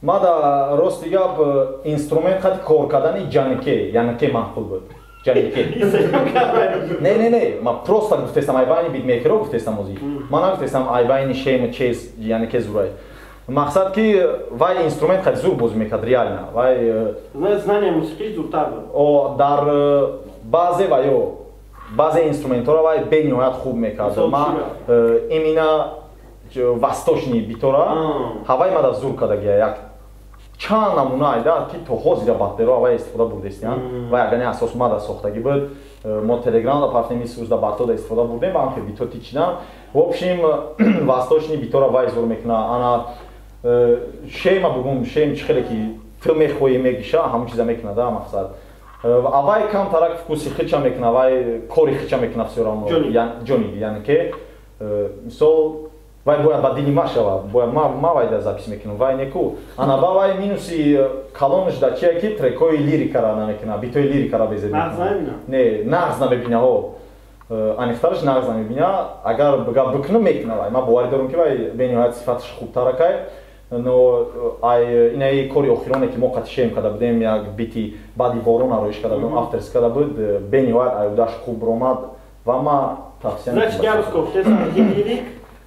Speaker 1: Ма да рости гап инструмент хати кор кардани ҷанике, янике маъқул буд. Ҷанике. Не, не, не, ма просто гуфтестам айбайни битмейкеро гуфтестам ози. Ма нагуфтестам айбайни Шейм, Чейс, янике зурай. Мақсад ки вай инструмент хати зур бозӣ мекард реально. Вай
Speaker 2: знание мусиқӣ зуртар буд.
Speaker 1: О, дар баъзе ваё баъзе инструментҳоро вай бениҳоят хуб мекард. Ма именно восточный битора ҳавай мада зур кардагия як чанд намуна айда ки то ҳозира баттеро ҳавай истифода бурдестиян. Вай агар не асос мада сохтагӣ буд, мо телеграмда пафтем исрӯзда батода истифода бурдем, ба ҳамхел бито тичидан. В общем, восточный битора вай зур мекуна. Ана шейма бугум, шейм чӣ хеле ки ту мехоҳӣ мегиша, ҳамон чиза мекуна да мақсад. Авай камтарак вкуси хича мекуна, вай кори хича мекуна всё равно. Ҷони, яъне ки мисол вай бояд ба дили ма шавад, бояд ма вайда запис мекунам, вай неку. Ана ба вай минуси калонаш да чия ки трекои лирикара намекуна, битои лирикара безеб. Не, нағз намебина ҳо. Аниқтараш нағз намебина, агар бигап бикунам мекуна вай. Ман боварӣ дорам ки вай бениҳоят сифаташ хубтаракай. Но ай инаи кори охироне ки мо қати шем карда будем, як бити баъди борон ароиш карда будем, авторс карда буд, бениҳоят аюдаш хуб ромад ва ма тавсия.
Speaker 2: Значит, я лирик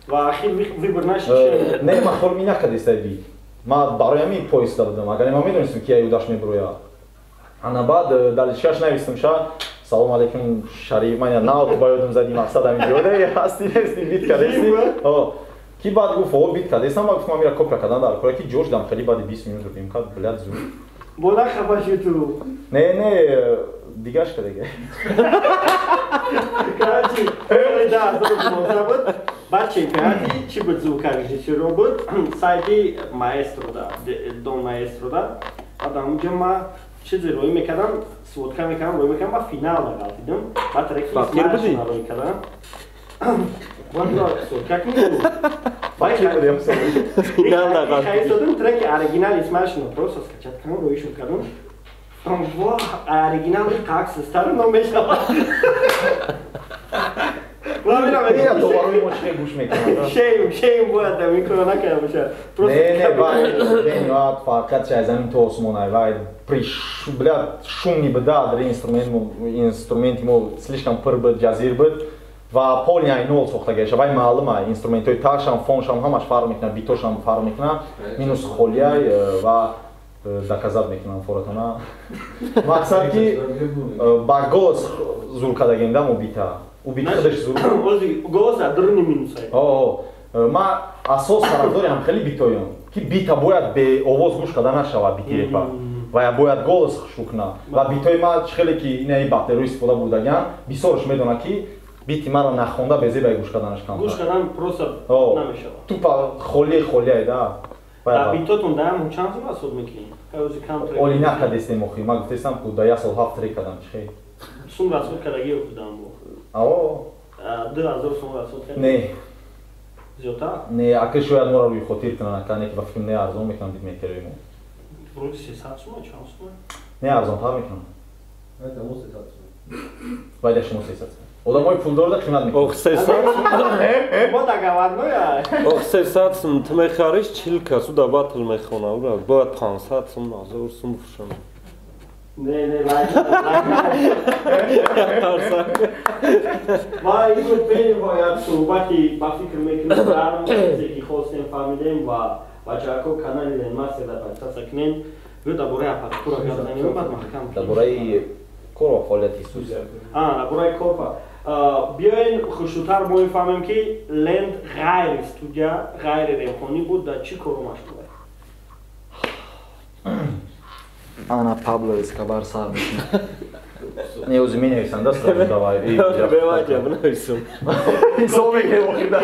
Speaker 2: ва ахир выбор наши.
Speaker 1: Не, ма холми накардеста бит. Ма барои ҳамин поиста будам. Агар ма медонистам ки аюдаш мебурояд. Ана баъд далишаш навистам ша салом алейкум Шариф, ман нав ба ёдам зади мақсад ҳамин ҷода ҳасти нести бит кардести. Ки баъд гуфт о бит кардестам, ва гуфтам амира копия кардан дар кора ки ҷош дам хеле баъди 20 минут рӯбим кард, блядь, зуд.
Speaker 2: Бода хафа шуд ту.
Speaker 1: Не, не, дигаш кардеге.
Speaker 2: Короче, соли 2019 буд, баъд чемпионати чӣ буд звукорежиссёро буд, сайти маэстро да, дон маэстро да. Баъд ҳамунҷо ма чизе рӯй мекардам, сводка мекардам, рӯй мекардам, ба финал ғалтидам. Баъд треки Исмаилшона рӯй кардам. Как минимум. Финал треки оригинал Исмаилшона просто скачать кардам, рӯишон кардам. Во, оригинал как старо но мешавад.
Speaker 1: Ина то барои мо чӣ гӯш мекунад?
Speaker 2: Шейм, шейм бояд дар ин кора накарда бошад.
Speaker 1: Не, не, вай бениҳоят фарқият аз замин то осмон ай. Вай при бля шумни буда дар инструменти мо слишком пур буд, ҷазир буд ва полный ай нол сохтагиаша. Вай маълум ай инструментҳои ташам, фоншам ҳамаш фарқ мекунад, битошам фарқ мекунад, минус холиай ва доказать мекунам форатона. Мақсад ки ба голос зур кардагем да мо бита. У бит худаш зур.
Speaker 2: Ози голос дар минусай.
Speaker 1: О, ма асос тарафдори ҳам хеле битоём, ки бита бояд бе овоз гӯш карда нашавад бити репа. Ва бояд голос хушрӯ кунад. Ва битои ма чӣ хеле ки инаи баттеро истифода бурдагиан, бисёрш медонад ки бити маро нахонда безебай гӯш карданаш камтар.
Speaker 2: Гӯш кардан просто намешавад.
Speaker 1: Тупо холи холиай да.
Speaker 2: Да битотон даам чанд сум расход мекунӣ?
Speaker 1: Оли накардестем охи. Ма гуфтестам ку да як сол ҳафт трек кардам чӣ хел.
Speaker 2: Сум расход кардагӣ худам бо.
Speaker 1: Ао.
Speaker 2: 2000 сум расход кардӣ?
Speaker 1: Не,
Speaker 2: Зиёдтар?
Speaker 1: Не, ака шояд моро рӯи хотир кунанд, ака не ки ба фикр не арзон мекунанд битмейкерои мо.
Speaker 2: Вроде 300 сума, чанд сума?
Speaker 1: Не, арзонтар мекунанд. Вайда шумо 300 сума. Одамои пулдорда қимат мекунанд.
Speaker 5: Ох 300
Speaker 2: Мо договорноя.
Speaker 5: Ох 300 сум ту мехариш 40 кас уда батл мехона, ура бояд 500 сум, 1000 сум фурӯшанд.
Speaker 2: Не, не, лайк. Ма инро бениҳоят суҳбати ба фикр мекунем, дар чизе ки хостем фаҳмидем ва бачаҳако канали Ленмастер подписаться кунем. Биё дар бораи аппаратура гап занем, баъд маҳкам.
Speaker 1: Дар бораи кор ва фаъолияти Исус.
Speaker 2: Дар бораи кор. Биёен хушрӯтар мо мефаҳмем ки Ленд ғайри студия, ғайри ремхонӣ буд, дар чӣ кору машғул аст?
Speaker 1: Ана Пабло Эскобар сар мекунад. Не, ози менависам, да, сразу давай.
Speaker 5: Бемаҷа бинависам.
Speaker 1: Ҳисоб мекунем охирда.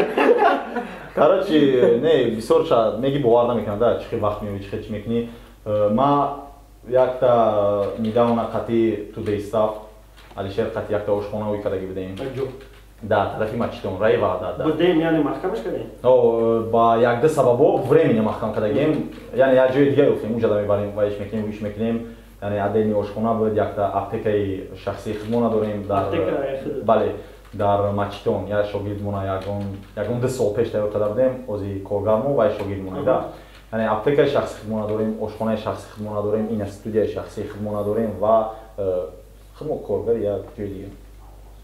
Speaker 1: Короче, не, бисёр ша меги бовар намекунам, да, чӣ хел вақт меёбӣ, чӣ хел чӣ мекунӣ. Ма якта недавно қати Today Staff Алишер қати якта ошхона ӯй кардаги будем. Да, тарафи Мачитон, раи Ваҳдат, да.
Speaker 2: Будем, яъне маҳкамаш кардем?
Speaker 1: О, ба якда сабабо временно маҳкам кардагем. Яъне як ҷои дига ёфтем, уҷада мебарем, ваиш мекунем, уиш мекунем. Яъне отдельный ошхона буд, якта аптекаи шахсии худмона дорем дар бале, дар Мачитон. Як шогирдмона ягон 2 сол пеш тайёр карда будем, ози коргармо вай шогирдмона, да. Яъне аптекаи шахсии худмона дорем, ошхонаи шахсии худмона дорем, ина студияи шахсии худмона дорем ва худмо коргари як ҷои дига.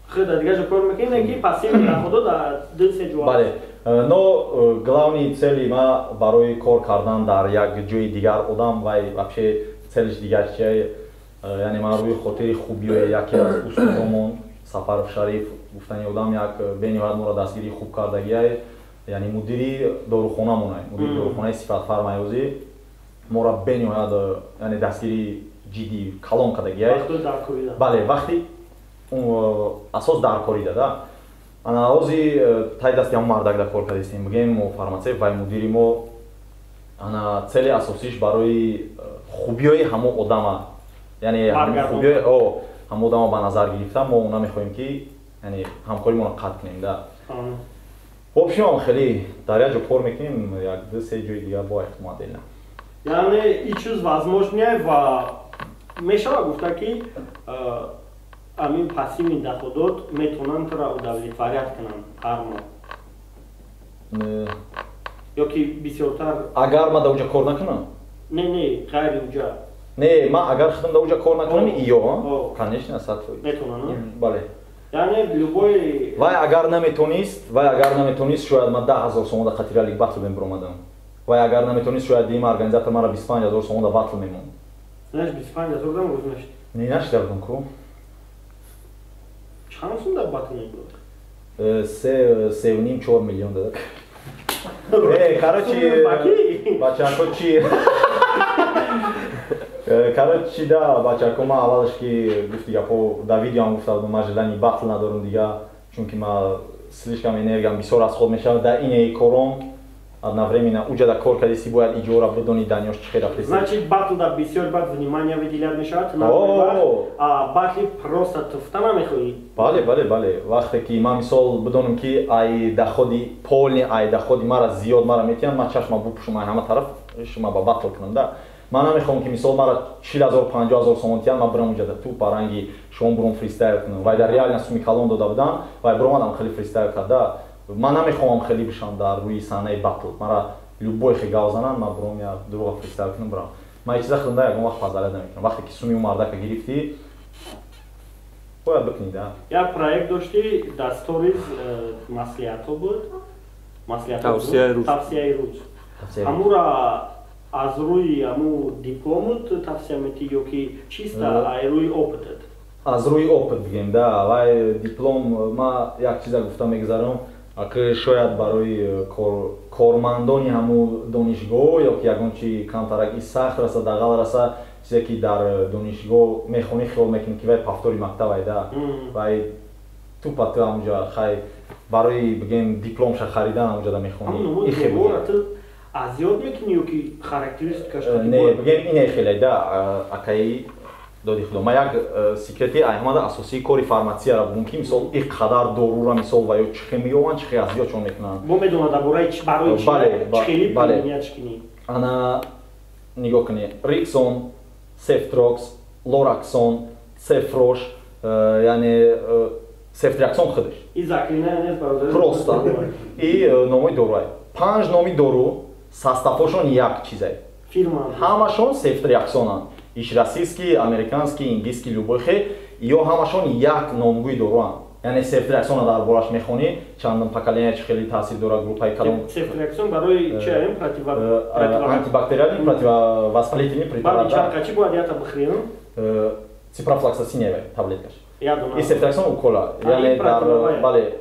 Speaker 2: Худа дигар ҷо кор мекунем, ки пассивный доходо дар 2-3 ҷо.
Speaker 1: Бале. Но главный цели ма барои кор кардан дар як ҷои дигар одам вай вообще целиш дигар чия, яъне ман рӯи хотири хубиёи яке аз устодомон Сафаров Шариф гуфтани одам як бениҳоят моро дастгирии хуб кардагиай, яъне мудири дорухонамонай, мудири дорухонаи Сифатфармаёзӣ моро бениҳоят, яъне дастгирии ҷиддӣ калон кардагиай. Бале, вақти асос даркорида, да. Ана ози тай дасти ҳамон мардак да кор кардастем, бигем мо фарматсевт вай мудири мо, ана цели асосиш барои хубиёи ҳамон одама, яъне хубиёи ҳамон одама ба назар гирифта, мо намехоҳем ки яъне ҳамкоримонро қатъ кунем, да. В общем, хеле дар як ҷо кор мекунем, як 2-3 ҷои дигар бо эҳтимол отдельно.
Speaker 2: Яъне ин чиз возможно ва мешавад гуфта ки амин пассивный доходот метавонанд туро удовлетворять кунанд ҳар моҳ? Ё ки бисёртар?
Speaker 1: Агар ман дар уҷа кор накунам?
Speaker 2: Не, не, ғайри уҷа.
Speaker 1: Не, ман агар худам дар уҷа кор накунам, иё, конечно, 100%.
Speaker 2: Метавонанд?
Speaker 1: Бале.
Speaker 2: Яъне любой
Speaker 1: вай агар наметонист, шояд ман 10 000 сомон дар қатиралик батл мебиромадам. Вай агар наметонист, шояд дима организатор маро 25 000 сомон дар батл мемонд.
Speaker 2: Знаешь, 25 000 дам рӯз нашид?
Speaker 1: Не, нашида будам ку.
Speaker 2: Чанд сум дар батл мебурд?
Speaker 1: 3,5-4 миллион дада. Короче, бачако чи? Короче, да, бачако ма аввалаш ки гуфти гапо дар видеоам гуфта будам, ман желани батл надорам дига, чунки ма слишком энергиям бисёр расход мешавад дар инаи кором. Одновременно уҷада кор кардиси бояд иҷора бидони данёш чӣ хел рафтеси.
Speaker 2: Значит, батл да бисёр бад внимание выделять мешавад, а батли просто туфта намехоҳӣ.
Speaker 1: Бале, бале, бале. Вақте ки ман мисол бидонам ки ай доходи полни, ай доходи мара зиёд мара метиҳанд, ман чашма бупӯшам ай ҳама тараф, шума ба батл кунам, да. Ман намехоҳам ки мисол мара 40 000 50 000 сомон тиҳанд, ман бирам уҷада ту баранги шумо буром фристайл кунам. Вай дар реально суми калон дода будам, вай биромадам хеле фристайл карда. Ман намехоҳам хеле бишам дар рӯи саҳнаи батл. Мара любой хе гав зананд, ман буром я дурӯға фристайл кунам бирам. Ман чиза худам ягон вақт фазалят намекунам. Вақте ки суми ӯ мардака гирифтӣ, бояд бикунӣ, да.
Speaker 2: Як проект доштӣ дар сторис, маслиҳатҳо буд. Тавсияи рӯз. Ҳамура аз рӯи ҳаму дипломут тавсия метӣ ё ки чиста аз рӯи опытат?
Speaker 1: Аз рӯи опыт бигем, да. Вай диплом, ма як чиза гуфта мегузарам. Аки шояд барои кормандони ҳамун донишгоҳ ё ки ягон чи камтарак и сахт раса, дағал раса, чизе ки дар донишгоҳ мехонӣ, хиёл мекунӣ ки вай пафтори мактаб айда, вай тупа ту ҳамунҷа хай барои бигем дипломша харидан ҳамунҷада мехонӣ.
Speaker 2: Аз ёд мекунӣ ё ки характеристикаш?
Speaker 1: Не, бигем ине хеле да, акаи Доди худо, ма як секрети ай ҳамада асосии кори фарматсияра бугум, ки мисол ин қадар дорура, мисол, ва ё чихе меёванд, чихе аз ёдшон мекунанд.
Speaker 2: Мо медонад дар бораи чи, барои чи, чихели применять кунӣ.
Speaker 1: Ана, нигоҳ кунед: Риксон, Сефтрокс, Лораксон, Цефрош, яъне сефтриаксон худаш.
Speaker 2: И заклинание нест, бародар.
Speaker 1: Просто и номои доруай, панҷ номи дору, составҳошон як чизай.
Speaker 2: Фирма.
Speaker 1: Ҳамашон сефтриаксонанд, иш российский, американский, инглисский, любой хе, ё ҳамашон як номгӯи доруанд. Яъне сефтриаксона дар бораш мехонӣ, чандум поколения, чи хеле таъсир дорад, группаи кадом.
Speaker 2: Сефтриаксон барои чи аем? Противо
Speaker 1: Антибактериальный, противовоспалительный препарат.
Speaker 2: Баъди чанд қачи бояд ята бихӯрем?
Speaker 1: Ципрофлоксацин таблеткаш.
Speaker 2: Ядона.
Speaker 1: И сефтриаксон укола, яъне дар, бале,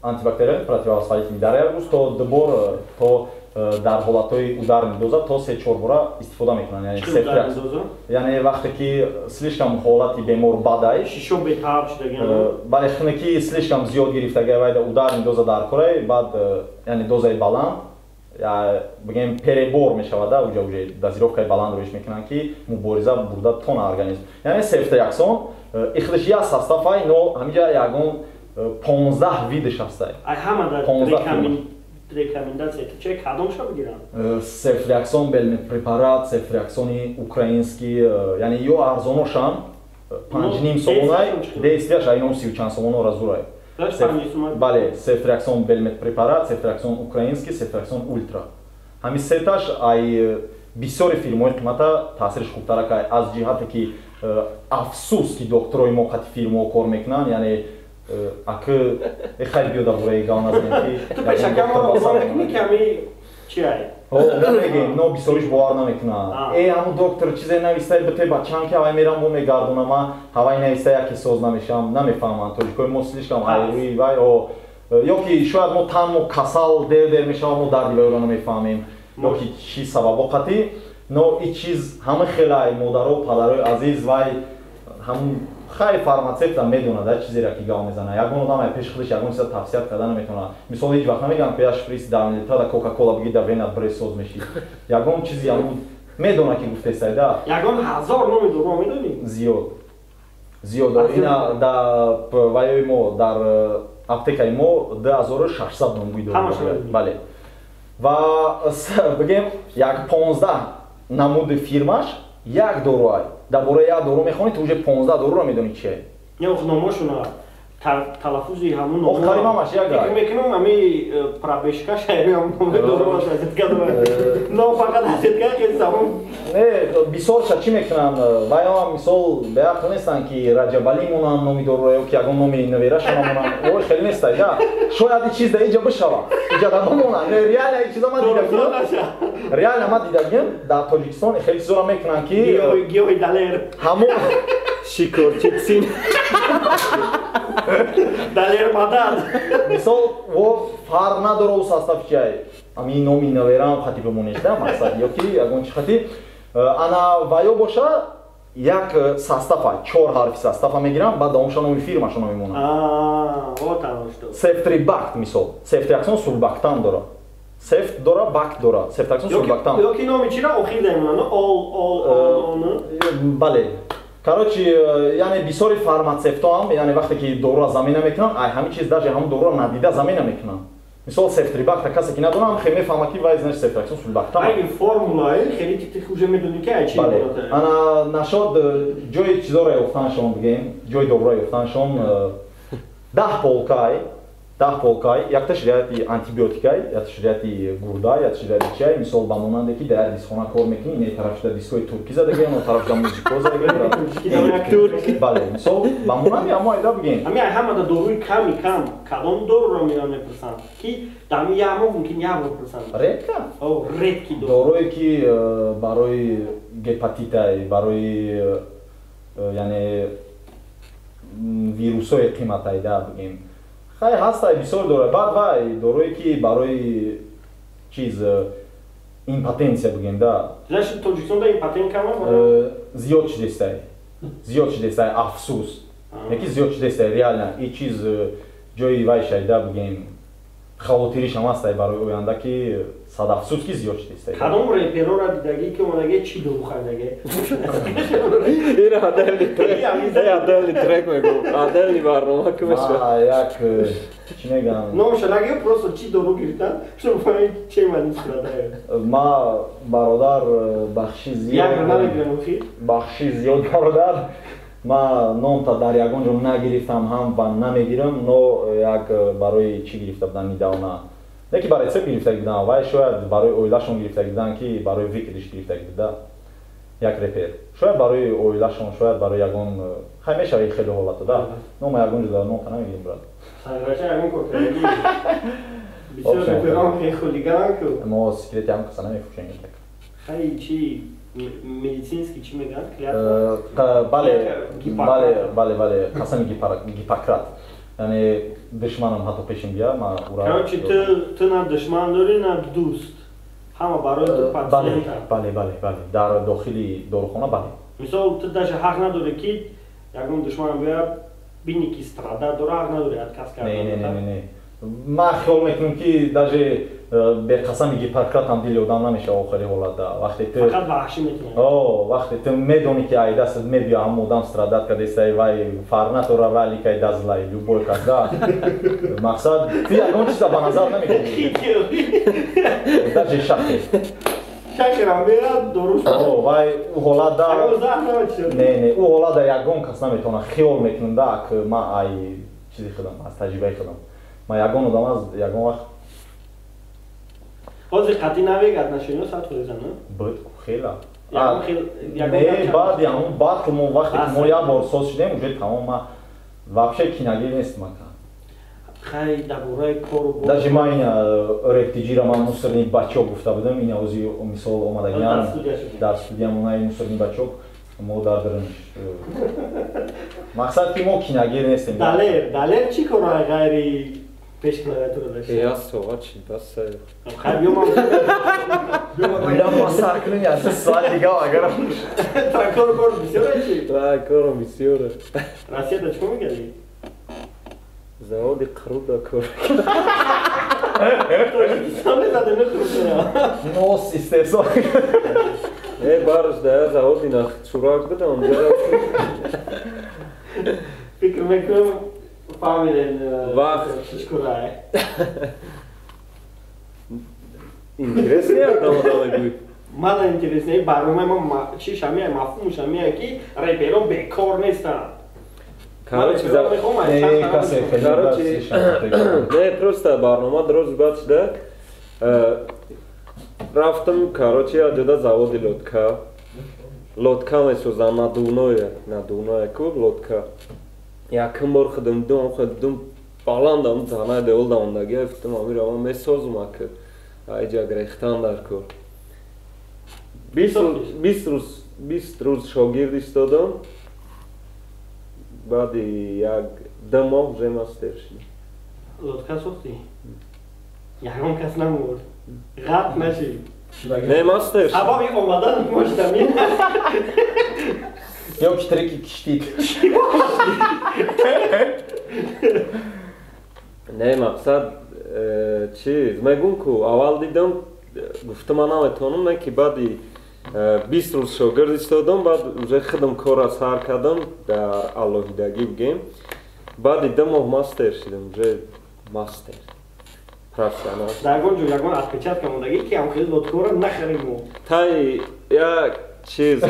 Speaker 1: антибактериальный, противовоспалительный, дар як рӯз то дубор, то дар ҳолатҳои ударный доза то се-чор бора истифода мекунанд. Яъне сефтриаксон, яъне вақте ки слишком ҳолати бемор бадай,
Speaker 2: шишо бетаб шудагиан.
Speaker 1: Бале, хунукӣ слишком зиёд гирифтага, вайда ударный доза дар корай, баъд яъне дозаи баланд, бигем, перебор мешавад, да, уҷа уже дозировкаи баланд роиш мекунанд, ки мубориза бурда тона организм. Яъне сефтриаксон ихудаш як составай, но ҳамиҷа ягон 15 видаш ҳастай.
Speaker 2: Ай ҳама дар рекомендация ту че, кадомша бигирам?
Speaker 1: Сефтриаксон Белмед препарат, сефтриаксони украинский, яъне ё арзоношам 5,5 сомонай, действияш айном сию чанд сомонора зурай. Бале, сефтриаксон Белмед препарат, сефтриаксон украинский, сефтриаксон ультра, ҳамин сеташ ай бисёри фирмаҳои қимата таъсириш хубтар ка, аз ҷиҳате ки афсӯс, ки докторои мо қати фирмаҳо кор мекунанд. Яъне акы хай, биё дар бораи гап назанем ки
Speaker 2: Ту пешакаморо бовар мекунӣ, ки ҳами чи ай?
Speaker 1: Мегем, но бисёриш бовар намекунад. Э, ҳамун доктор чизе навистай, бите бачам, ки ҳавай мерам, бо мегардонам, ма ҳавай нависта, яке соз намешавам. Намефаҳманд тоҷикои мо, слишком айрӯи вай, ё ки шояд мо тан мо касал дер дер мешавам, мо дарди вайро намефаҳмем, ё ки чӣ сабабо қатӣ. Но и чиз ҳама хелай, модаро, падарои азиз, вай ҳамун хай фармацевтам медонад, а чизеро ки гап мезана. Ягон одам ай пеши худаш ягон чиза тавсият карда наметавонад. Мисол, ҳеҷ вақт намегӯям, ки як шприц 10 миллилитра Кока-Кола бигир, да венат брес соз мешӣ. Ягон чизи ҳамун медона, ки гуфтестай, да.
Speaker 2: Ягон ҳазор номи доруо медонӣ?
Speaker 1: Зиёд, зиёд. Ина да ваёи мо, дар аптекаи мо 2600 номгӯи дору. Бале, ва бигем, як 15 намуди фирмаш як доруай. Дар бораи як дору мехонӣ, ту уже 15 доруро медонӣ чие.
Speaker 2: Не, номошуна, талаффузи ҳамун.
Speaker 1: Ох, калимамаш як.
Speaker 2: Фикр мекунам, ҳами пробежка шаҳри ҳамун номи доруаш азетка дорад, но фақат азетка хеле замон.
Speaker 1: Не, бисёрша чӣ мекунанд, вайам мисол беақл нестанд, ки Раҷабалӣ монанд номи доруро ё ки ягон номи навераша намонанд. Ой, хеле нестай, да. Шояд и чиз да иҷа бишава, иҷа да намонанд. Не, реально и чиза ман дидагим, реально ман дидагим, дар Тоҷикистон хеле чизоро мекунанд, ки
Speaker 2: гиёҳи далер.
Speaker 1: Ҳамон
Speaker 5: Шикорчиксин.
Speaker 2: Далер мадад.
Speaker 1: Мисол, во фарқ надора, у состав чиай, ами номи наверам хати бимонеш, да, мақсад, ё ки ягон чи хати. Ана ваё боша, як состава, чор ҳарфи состава мегирам, баъд давомша номи фирмашо намемонад. Сефтрибакт, мисол, сефтриаксон сулбактам дора, сефт дора, бакт дора, сефтриаксон сулбактам.
Speaker 2: Ёки номи чира охир дамонанд, ол, ол, ол.
Speaker 1: Бале. Короче, яъне бисёри фармацевтоам, яъне вақте ки дорура замена мекунанд, ай ҳамин чиз, даже ҳамун дорура надида замена мекунанд. Мисол, сефтрибакта касе ки надонам, хе мефаҳмад, ки вай, значит, сефтриаксон сулбактам.
Speaker 2: Ай формула хеле ти уже медонӣ, ки ай чи.
Speaker 1: Бале, ана нашод ҷои чизоро ёфтаншон, бигем, ҷои дорура ёфтаншон, 10 полкай, 10 полкай, якташ риояти антибиотикай, якташ риояти гурда, якташ риояти чиай. Мисол, ба монанде ки дар як дискхона кор мекунӣ, ин тараф шуда дискҳои туркӣ задагӣ, он тараф шуда музикҳо задагӣ. Бале, мисол, ба монанди ҳамо айда, бигем.
Speaker 2: Ҳами ҳамада доруи ками кам кадом доруро меён мепурсанд, ки дар як моҳ мумкин як бор пурсанд?
Speaker 1: Редко.
Speaker 2: Редкий.
Speaker 1: Дорое ки барои гепатитай, барои яъне вирусҳои қиматай, да, бигем, хай ҳастай бисёр дора. Баъд вай дорое ки барои чиз, импотенция, бигем, да.
Speaker 2: Значит, Тоҷикистонда импотент кама?
Speaker 1: Зиёд шидестай, зиёд шидестай, афсӯс, яки зиёд шидестай, реально и чиз ҷои вай шайда, бигем. Хавотиришам ҳастай барои оянда, ки садафсӯз ки зиёд шудистай.
Speaker 2: Кадом реперора дидагӣ, ки омадаги чӣ дору харидаги?
Speaker 5: Ира отдельный трек, отдельный трек мегӯм, отдельный барнома ки мешавад.
Speaker 1: Як чӣ мегӯям,
Speaker 2: номша нагӯ, просто чӣ дору гирифтан, шумо фаҳмед че мани страдаю.
Speaker 1: Ма, бародар, бахши зиёд, бахши зиёд, бародар, ма номта дар ягон ҷо нагирифтам ҳам ва намегирам, но як барои чӣ гирифта будам недавно, не ки барои рецепт гирифтагӣ будам, вай шояд барои оилашон гирифтагӣ буданд, ки барои выкидыш гирифтагӣ буда як репер, шояд барои оилашон, шояд барои ягон хай мешава хеле ҳолато да, но ма ягон ҷо номта намегирам, брат. Мо секрети ҳам каса намефурӯшем.
Speaker 2: Хай, чи медицинский, чӣ мегӯянд?
Speaker 1: Бале, бале, бале, бале, қасами Гиппократ, яъне душманам ҳатто пешим бия, ма
Speaker 2: ура. Короче, ту на душман дорӣ, на дӯст, ҳама барои ту пациент.
Speaker 1: Бале, бале, бале, дар дохили дорухона, бале.
Speaker 2: Мисол, ту даже ҳақ надорӣ, ки ягон душман бия, бини ки страдать дора, ҳақ надорӣ отказ кардан?
Speaker 1: Не, не, не, не, ман хиёл мекунам, ки даже беқасами Гиппократам дили одам намешава охири ҳолатда. Вақте ту
Speaker 2: фақат ваҳшӣ метавонӣ.
Speaker 1: О, вақте ту медонӣ, ки ай дастат мебиё, ҳамон одам страдать кардестай, вай фарқ надора, валикай дазлай любой когда, мақсад, ту ягон чиза ба назар намегирӣ, даже шахе
Speaker 2: шахерам беяд дору.
Speaker 1: Вай ӯ ҳолатда не, не, ӯ ҳолатда ягон кас наметавона, хиёл мекунам да, ак ман ай чизи худам, аз таҷрибаи худам, ман ягон одам аз ягон вақт
Speaker 2: Ҳозир қатъӣ навегад нашино 100%, на?
Speaker 1: Буд хела. Не, баъди ҳамун батл мо, вақте ки мо як бор соз шудем, уже тамом, ма вообще кинагир нестам, ака.
Speaker 2: Хай, дар бораи кору
Speaker 1: Даже ма ина рефтиҷира, ман мусорный бачок гуфта будам, ина ози мисол омадагиам дар студиямона, мусорный бачок мо дар даруниш. Мақсад, ки мо кинагир нестем.
Speaker 2: Далер, Далер, чӣ корҳои ғайри пеш клавиатура дошти?
Speaker 5: Я соат шид, бас.
Speaker 2: Хай, биё, ман
Speaker 1: Бля, ма сар кунем, я суал дига агар.
Speaker 2: Та кор бисёре чи?
Speaker 5: Та кором бисёре.
Speaker 2: Россияда чӣ кор мекардӣ?
Speaker 5: Заводи қуруда кор.
Speaker 2: Тоҷикистон мезаде нахӯрдара.
Speaker 1: Нос истеҳсол.
Speaker 5: Э, барш да заводи нахчурак буда, онҷа.
Speaker 2: Фикр мекунам, фаҳмидем
Speaker 5: вақт
Speaker 2: чӣ корае.
Speaker 5: Интересно, одам одам мегӯй.
Speaker 2: Мана интересно, барномаи ма чи шамия, мафҳуму шамия, ки реперо бекор нестанд.
Speaker 5: Короче, короче, не, просто барнома дроз баъд шуда рафтам, короче, аҷода заводи лодка, лодка месозам, надувное, надувное ку лодка. Якум бор худам дидам, худам баландам занаи девол давондаги, гуфтам, амира ман месозум, ака айҷа грехтан дар кор. 20 рӯз, 20 рӯз шогирд истодам, баъди як 2 моҳ уже мастер шудам.
Speaker 2: Лодка сохтӣ, ягон кас намурд, ғарқ нашид?
Speaker 5: Не, мастер.
Speaker 2: Сабаби омадан моштами.
Speaker 1: Ё ки треки киштид.
Speaker 5: Не, мақсад, чиз мегӯм ку, аввал дидам, гуфтам, ман наметавонам, не ки баъди 20 рӯз шогирд истодам, баъд уже худам корра сар кардам, дар алоҳидагӣ бигем, баъди 2 моҳ мастер шудам, уже мастер профессионал.
Speaker 2: Дар ягон ҷо ягон отпечатка мондагӣ, ки ҳам хеле лодкора нахарем мо?
Speaker 5: Тай як чиз,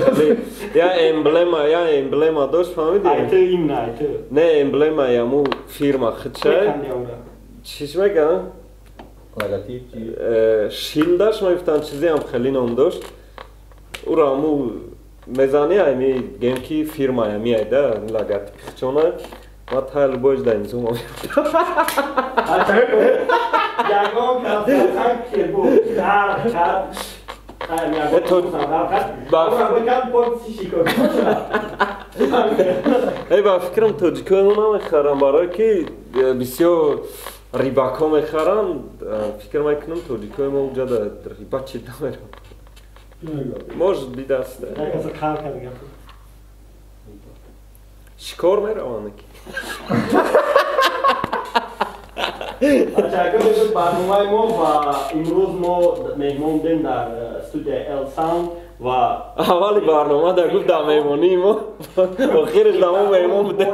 Speaker 5: я эмблема, я эмблема дошт, фаҳмидӣ?
Speaker 2: Ай ту имна, ай ту?
Speaker 5: Не, эмблема яму фирма худшай, чиш мегӯям?
Speaker 1: Логотип.
Speaker 5: Шилдаш мегуфтанд, чизеам хеле ном дошт, уро аму мезани, ами гем ки фирма ами айда логотипи хчона ма тайл бош да инзума.
Speaker 2: Ягон кас ки буд дар хат.
Speaker 5: Э, ба фикрам, тоҷикои мо намехарам, барое ки бисёр рыбакҳо мехаранд. Фикр мекунам, тоҷикои мо уҷада рыба чи намерам, может бидаст шикор мераванд ки.
Speaker 2: Бачаҳо, буд барномаи мо ва имрӯз мо меҳмон будем дар студияи El Sound ва
Speaker 5: аввали барнома дар гуфт дар меҳмонии мо, охираш дар мо меҳмон будем.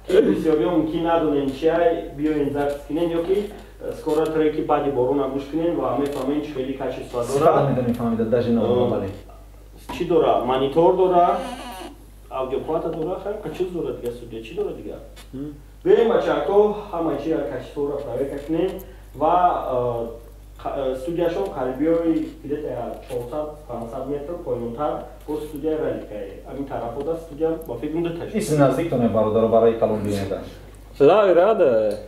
Speaker 2: Ки бисёриё мумкин надонем чиай, биёен запись кунен ё ки скоро треки баъди борона гӯш кунен ва мефаҳмем чӣ хеле качество дора.
Speaker 1: Медонем, фаҳмида даже на.
Speaker 2: Чӣ дора? Монитор дора, аудиоплата дора, хайр, чиз дора дига, студия чӣ дора дига. Биёем, бачаҳако, ҳамаи чиро, качестворо проверка кунем ва студияшон қарибиёи где-то 400-500 метр поёнтар бо студияи Раликае. Ҳамин тарафода студия ба фикрам дута шуд.
Speaker 1: Ис наздиктоне, бародаро, барои Колумбиянеда.
Speaker 5: Лави рада.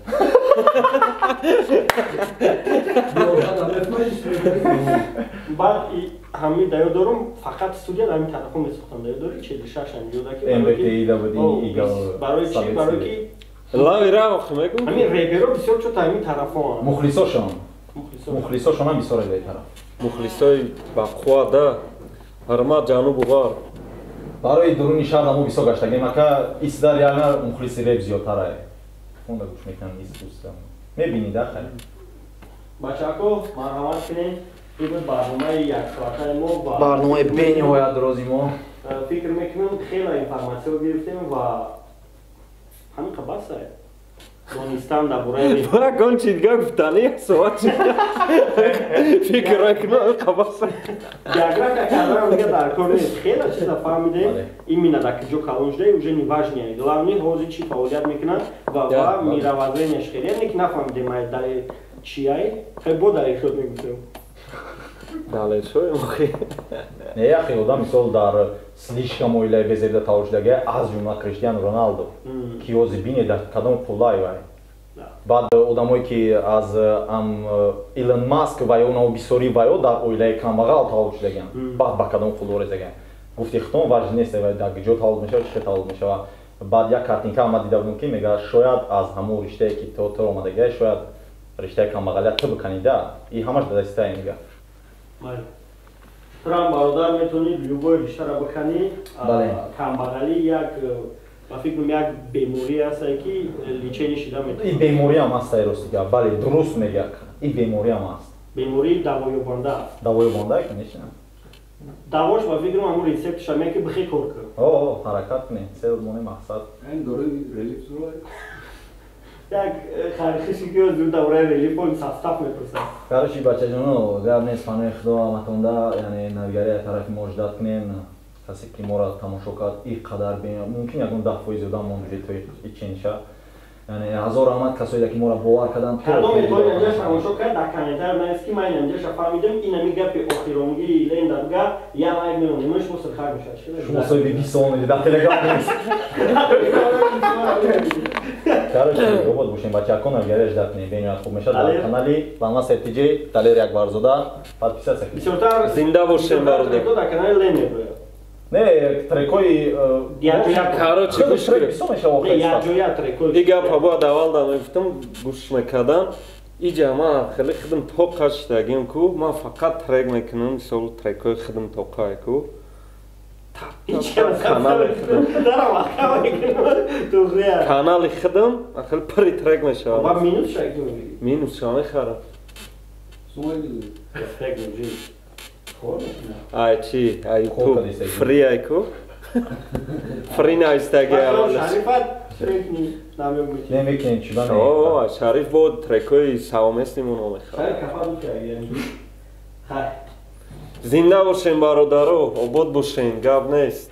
Speaker 2: Баъд ҳамин даё дорум, фақат студия ҳамин тарафо месохтам, даё дори 46 ҷода ки барои чӣ, барои ки
Speaker 5: лави ра охи мегум.
Speaker 2: Ҳамин реперо бисёр чо ҳамин тарафо.
Speaker 1: Мухлисошон. Мухлисошон ҳам бисёр ай тараф.
Speaker 5: Мухлисои бақувва да. Ҳурмат ҷанубу ғарб.
Speaker 1: Барои дуруни шаҳр мо бисёр гаштагем, ака исдар реально мухлиси реп зиёдтар ай. Хонда гӯш мекунам искусство. Мебинӣ да хай.
Speaker 2: Бачаҳо, марҳамат кунед. Ин буд барномаи яксоатаи мо ва
Speaker 1: барномаи бениҳоят рози мо.
Speaker 2: Фикр мекунам хеле информатсиё гирифтем ва ҳамин қабаса донистан дар бораи
Speaker 5: ягон чи дига гуфтани соат фикр мекунам қабаса.
Speaker 2: Биография карданам дига дар кор нест, хеле чиза фаҳмидем. Именно дар куҷо калон шуда уже не важно, главное ҳозир чӣ фаъолият мекунад ва мировоззренияш хеле, яъне ки нафаҳмидем дар чиай, хеле бо дар иршод мегуфтем.
Speaker 5: Далершоем охи.
Speaker 1: Не, яхе одам мисол дар слишком оилаи безебда таваллуд шудага, аз ҷумла Криштиану Роналдо, ки ҳозир бине дар кадом қуллай вай. Баъд одамое ки аз Илон Маск ва ё нао бисёри вайо дар оилаи камбағал таваллуд шудаган, баъд ба кадом қулло резаган. Гуфти хитон важно нест дар куҷо таваллуд мешавад, чӣ хел таваллуд мешавад. Баъд як картинка ма дида будем, ки мега шояд аз ҳамон риштае ки то омадагия, шояд риштаи камбағалия ту биканида, и ҳамаш дар дастаи мега.
Speaker 2: Турам бародар метавонӣ любой риштаро биханӣ. Камбағалӣ як ба фикрам як беморӣ аст, ки лечение шида метавонад.
Speaker 1: Ин бемориам аст, ростига, бале, дуруст мегӯяд, ин бемориам аст.
Speaker 2: Бемории давоёбанда аст.
Speaker 1: Давоёбанда, конечно.
Speaker 2: Давош ба фикрам ҳамун рецептша меяд, ки бихе кор кун.
Speaker 1: О, ҳаракат кунед, цел моне мақсад.
Speaker 6: Ин дорои релиф зурай.
Speaker 2: Як харихиши ки зуд давраи релиф он состав мепурсад.
Speaker 1: Короче, бачаҷоно, гап нест, панои худо ҳаматонда, яъне навигария тарафи мо ждат кунен. Касе ки моро тамошо кард, ин қадар мумкин ягон 10% одам монд то иченша. Яъне ҳазор раҳмат касоеда ки моро бовар карданд.
Speaker 2: Кадом метавонӣ инҷаша тамошо кард, дар комментар навис ки ман инҷаша фаҳмидам, ин ҳамин гапи охиронгии Ленда буга, я лайк мемонем, шумо сирхар мешавад.
Speaker 1: Шумо соҳиби 20 сомон медиҳед дар телеграм. Короче, обод бошем, бачаҳо, навигария ждат кунед, бениҳоят хуб мешавад. Дар канали Ланмас RTJ, Далер Акбарзода, подписаться кунед.
Speaker 2: Бисёртар
Speaker 5: зинда бошем, бародар.
Speaker 2: Дар канали Лен мебояд.
Speaker 1: Не, трекои
Speaker 5: короче, гӯш кунед.
Speaker 2: Якҷоя трекои.
Speaker 5: И гапа бояд аввал да мегуфтам, гӯш мекардан. Иҷа ман хеле худам тоқа шудагим ку, ман фақат трек мекунам, мисол трекои худам тоқае ку. Канали худам хеле пури трек мешавад. Минус ша мехарам. Ай чи, ай ютуб фри ай ку. Фри навистаги аввалаш.
Speaker 1: Не мекунем чӣ ба?
Speaker 5: О, Шариф бо трекои савоместимон мехарад. Зинда бошем, бародаро, обод бошем, гап нест.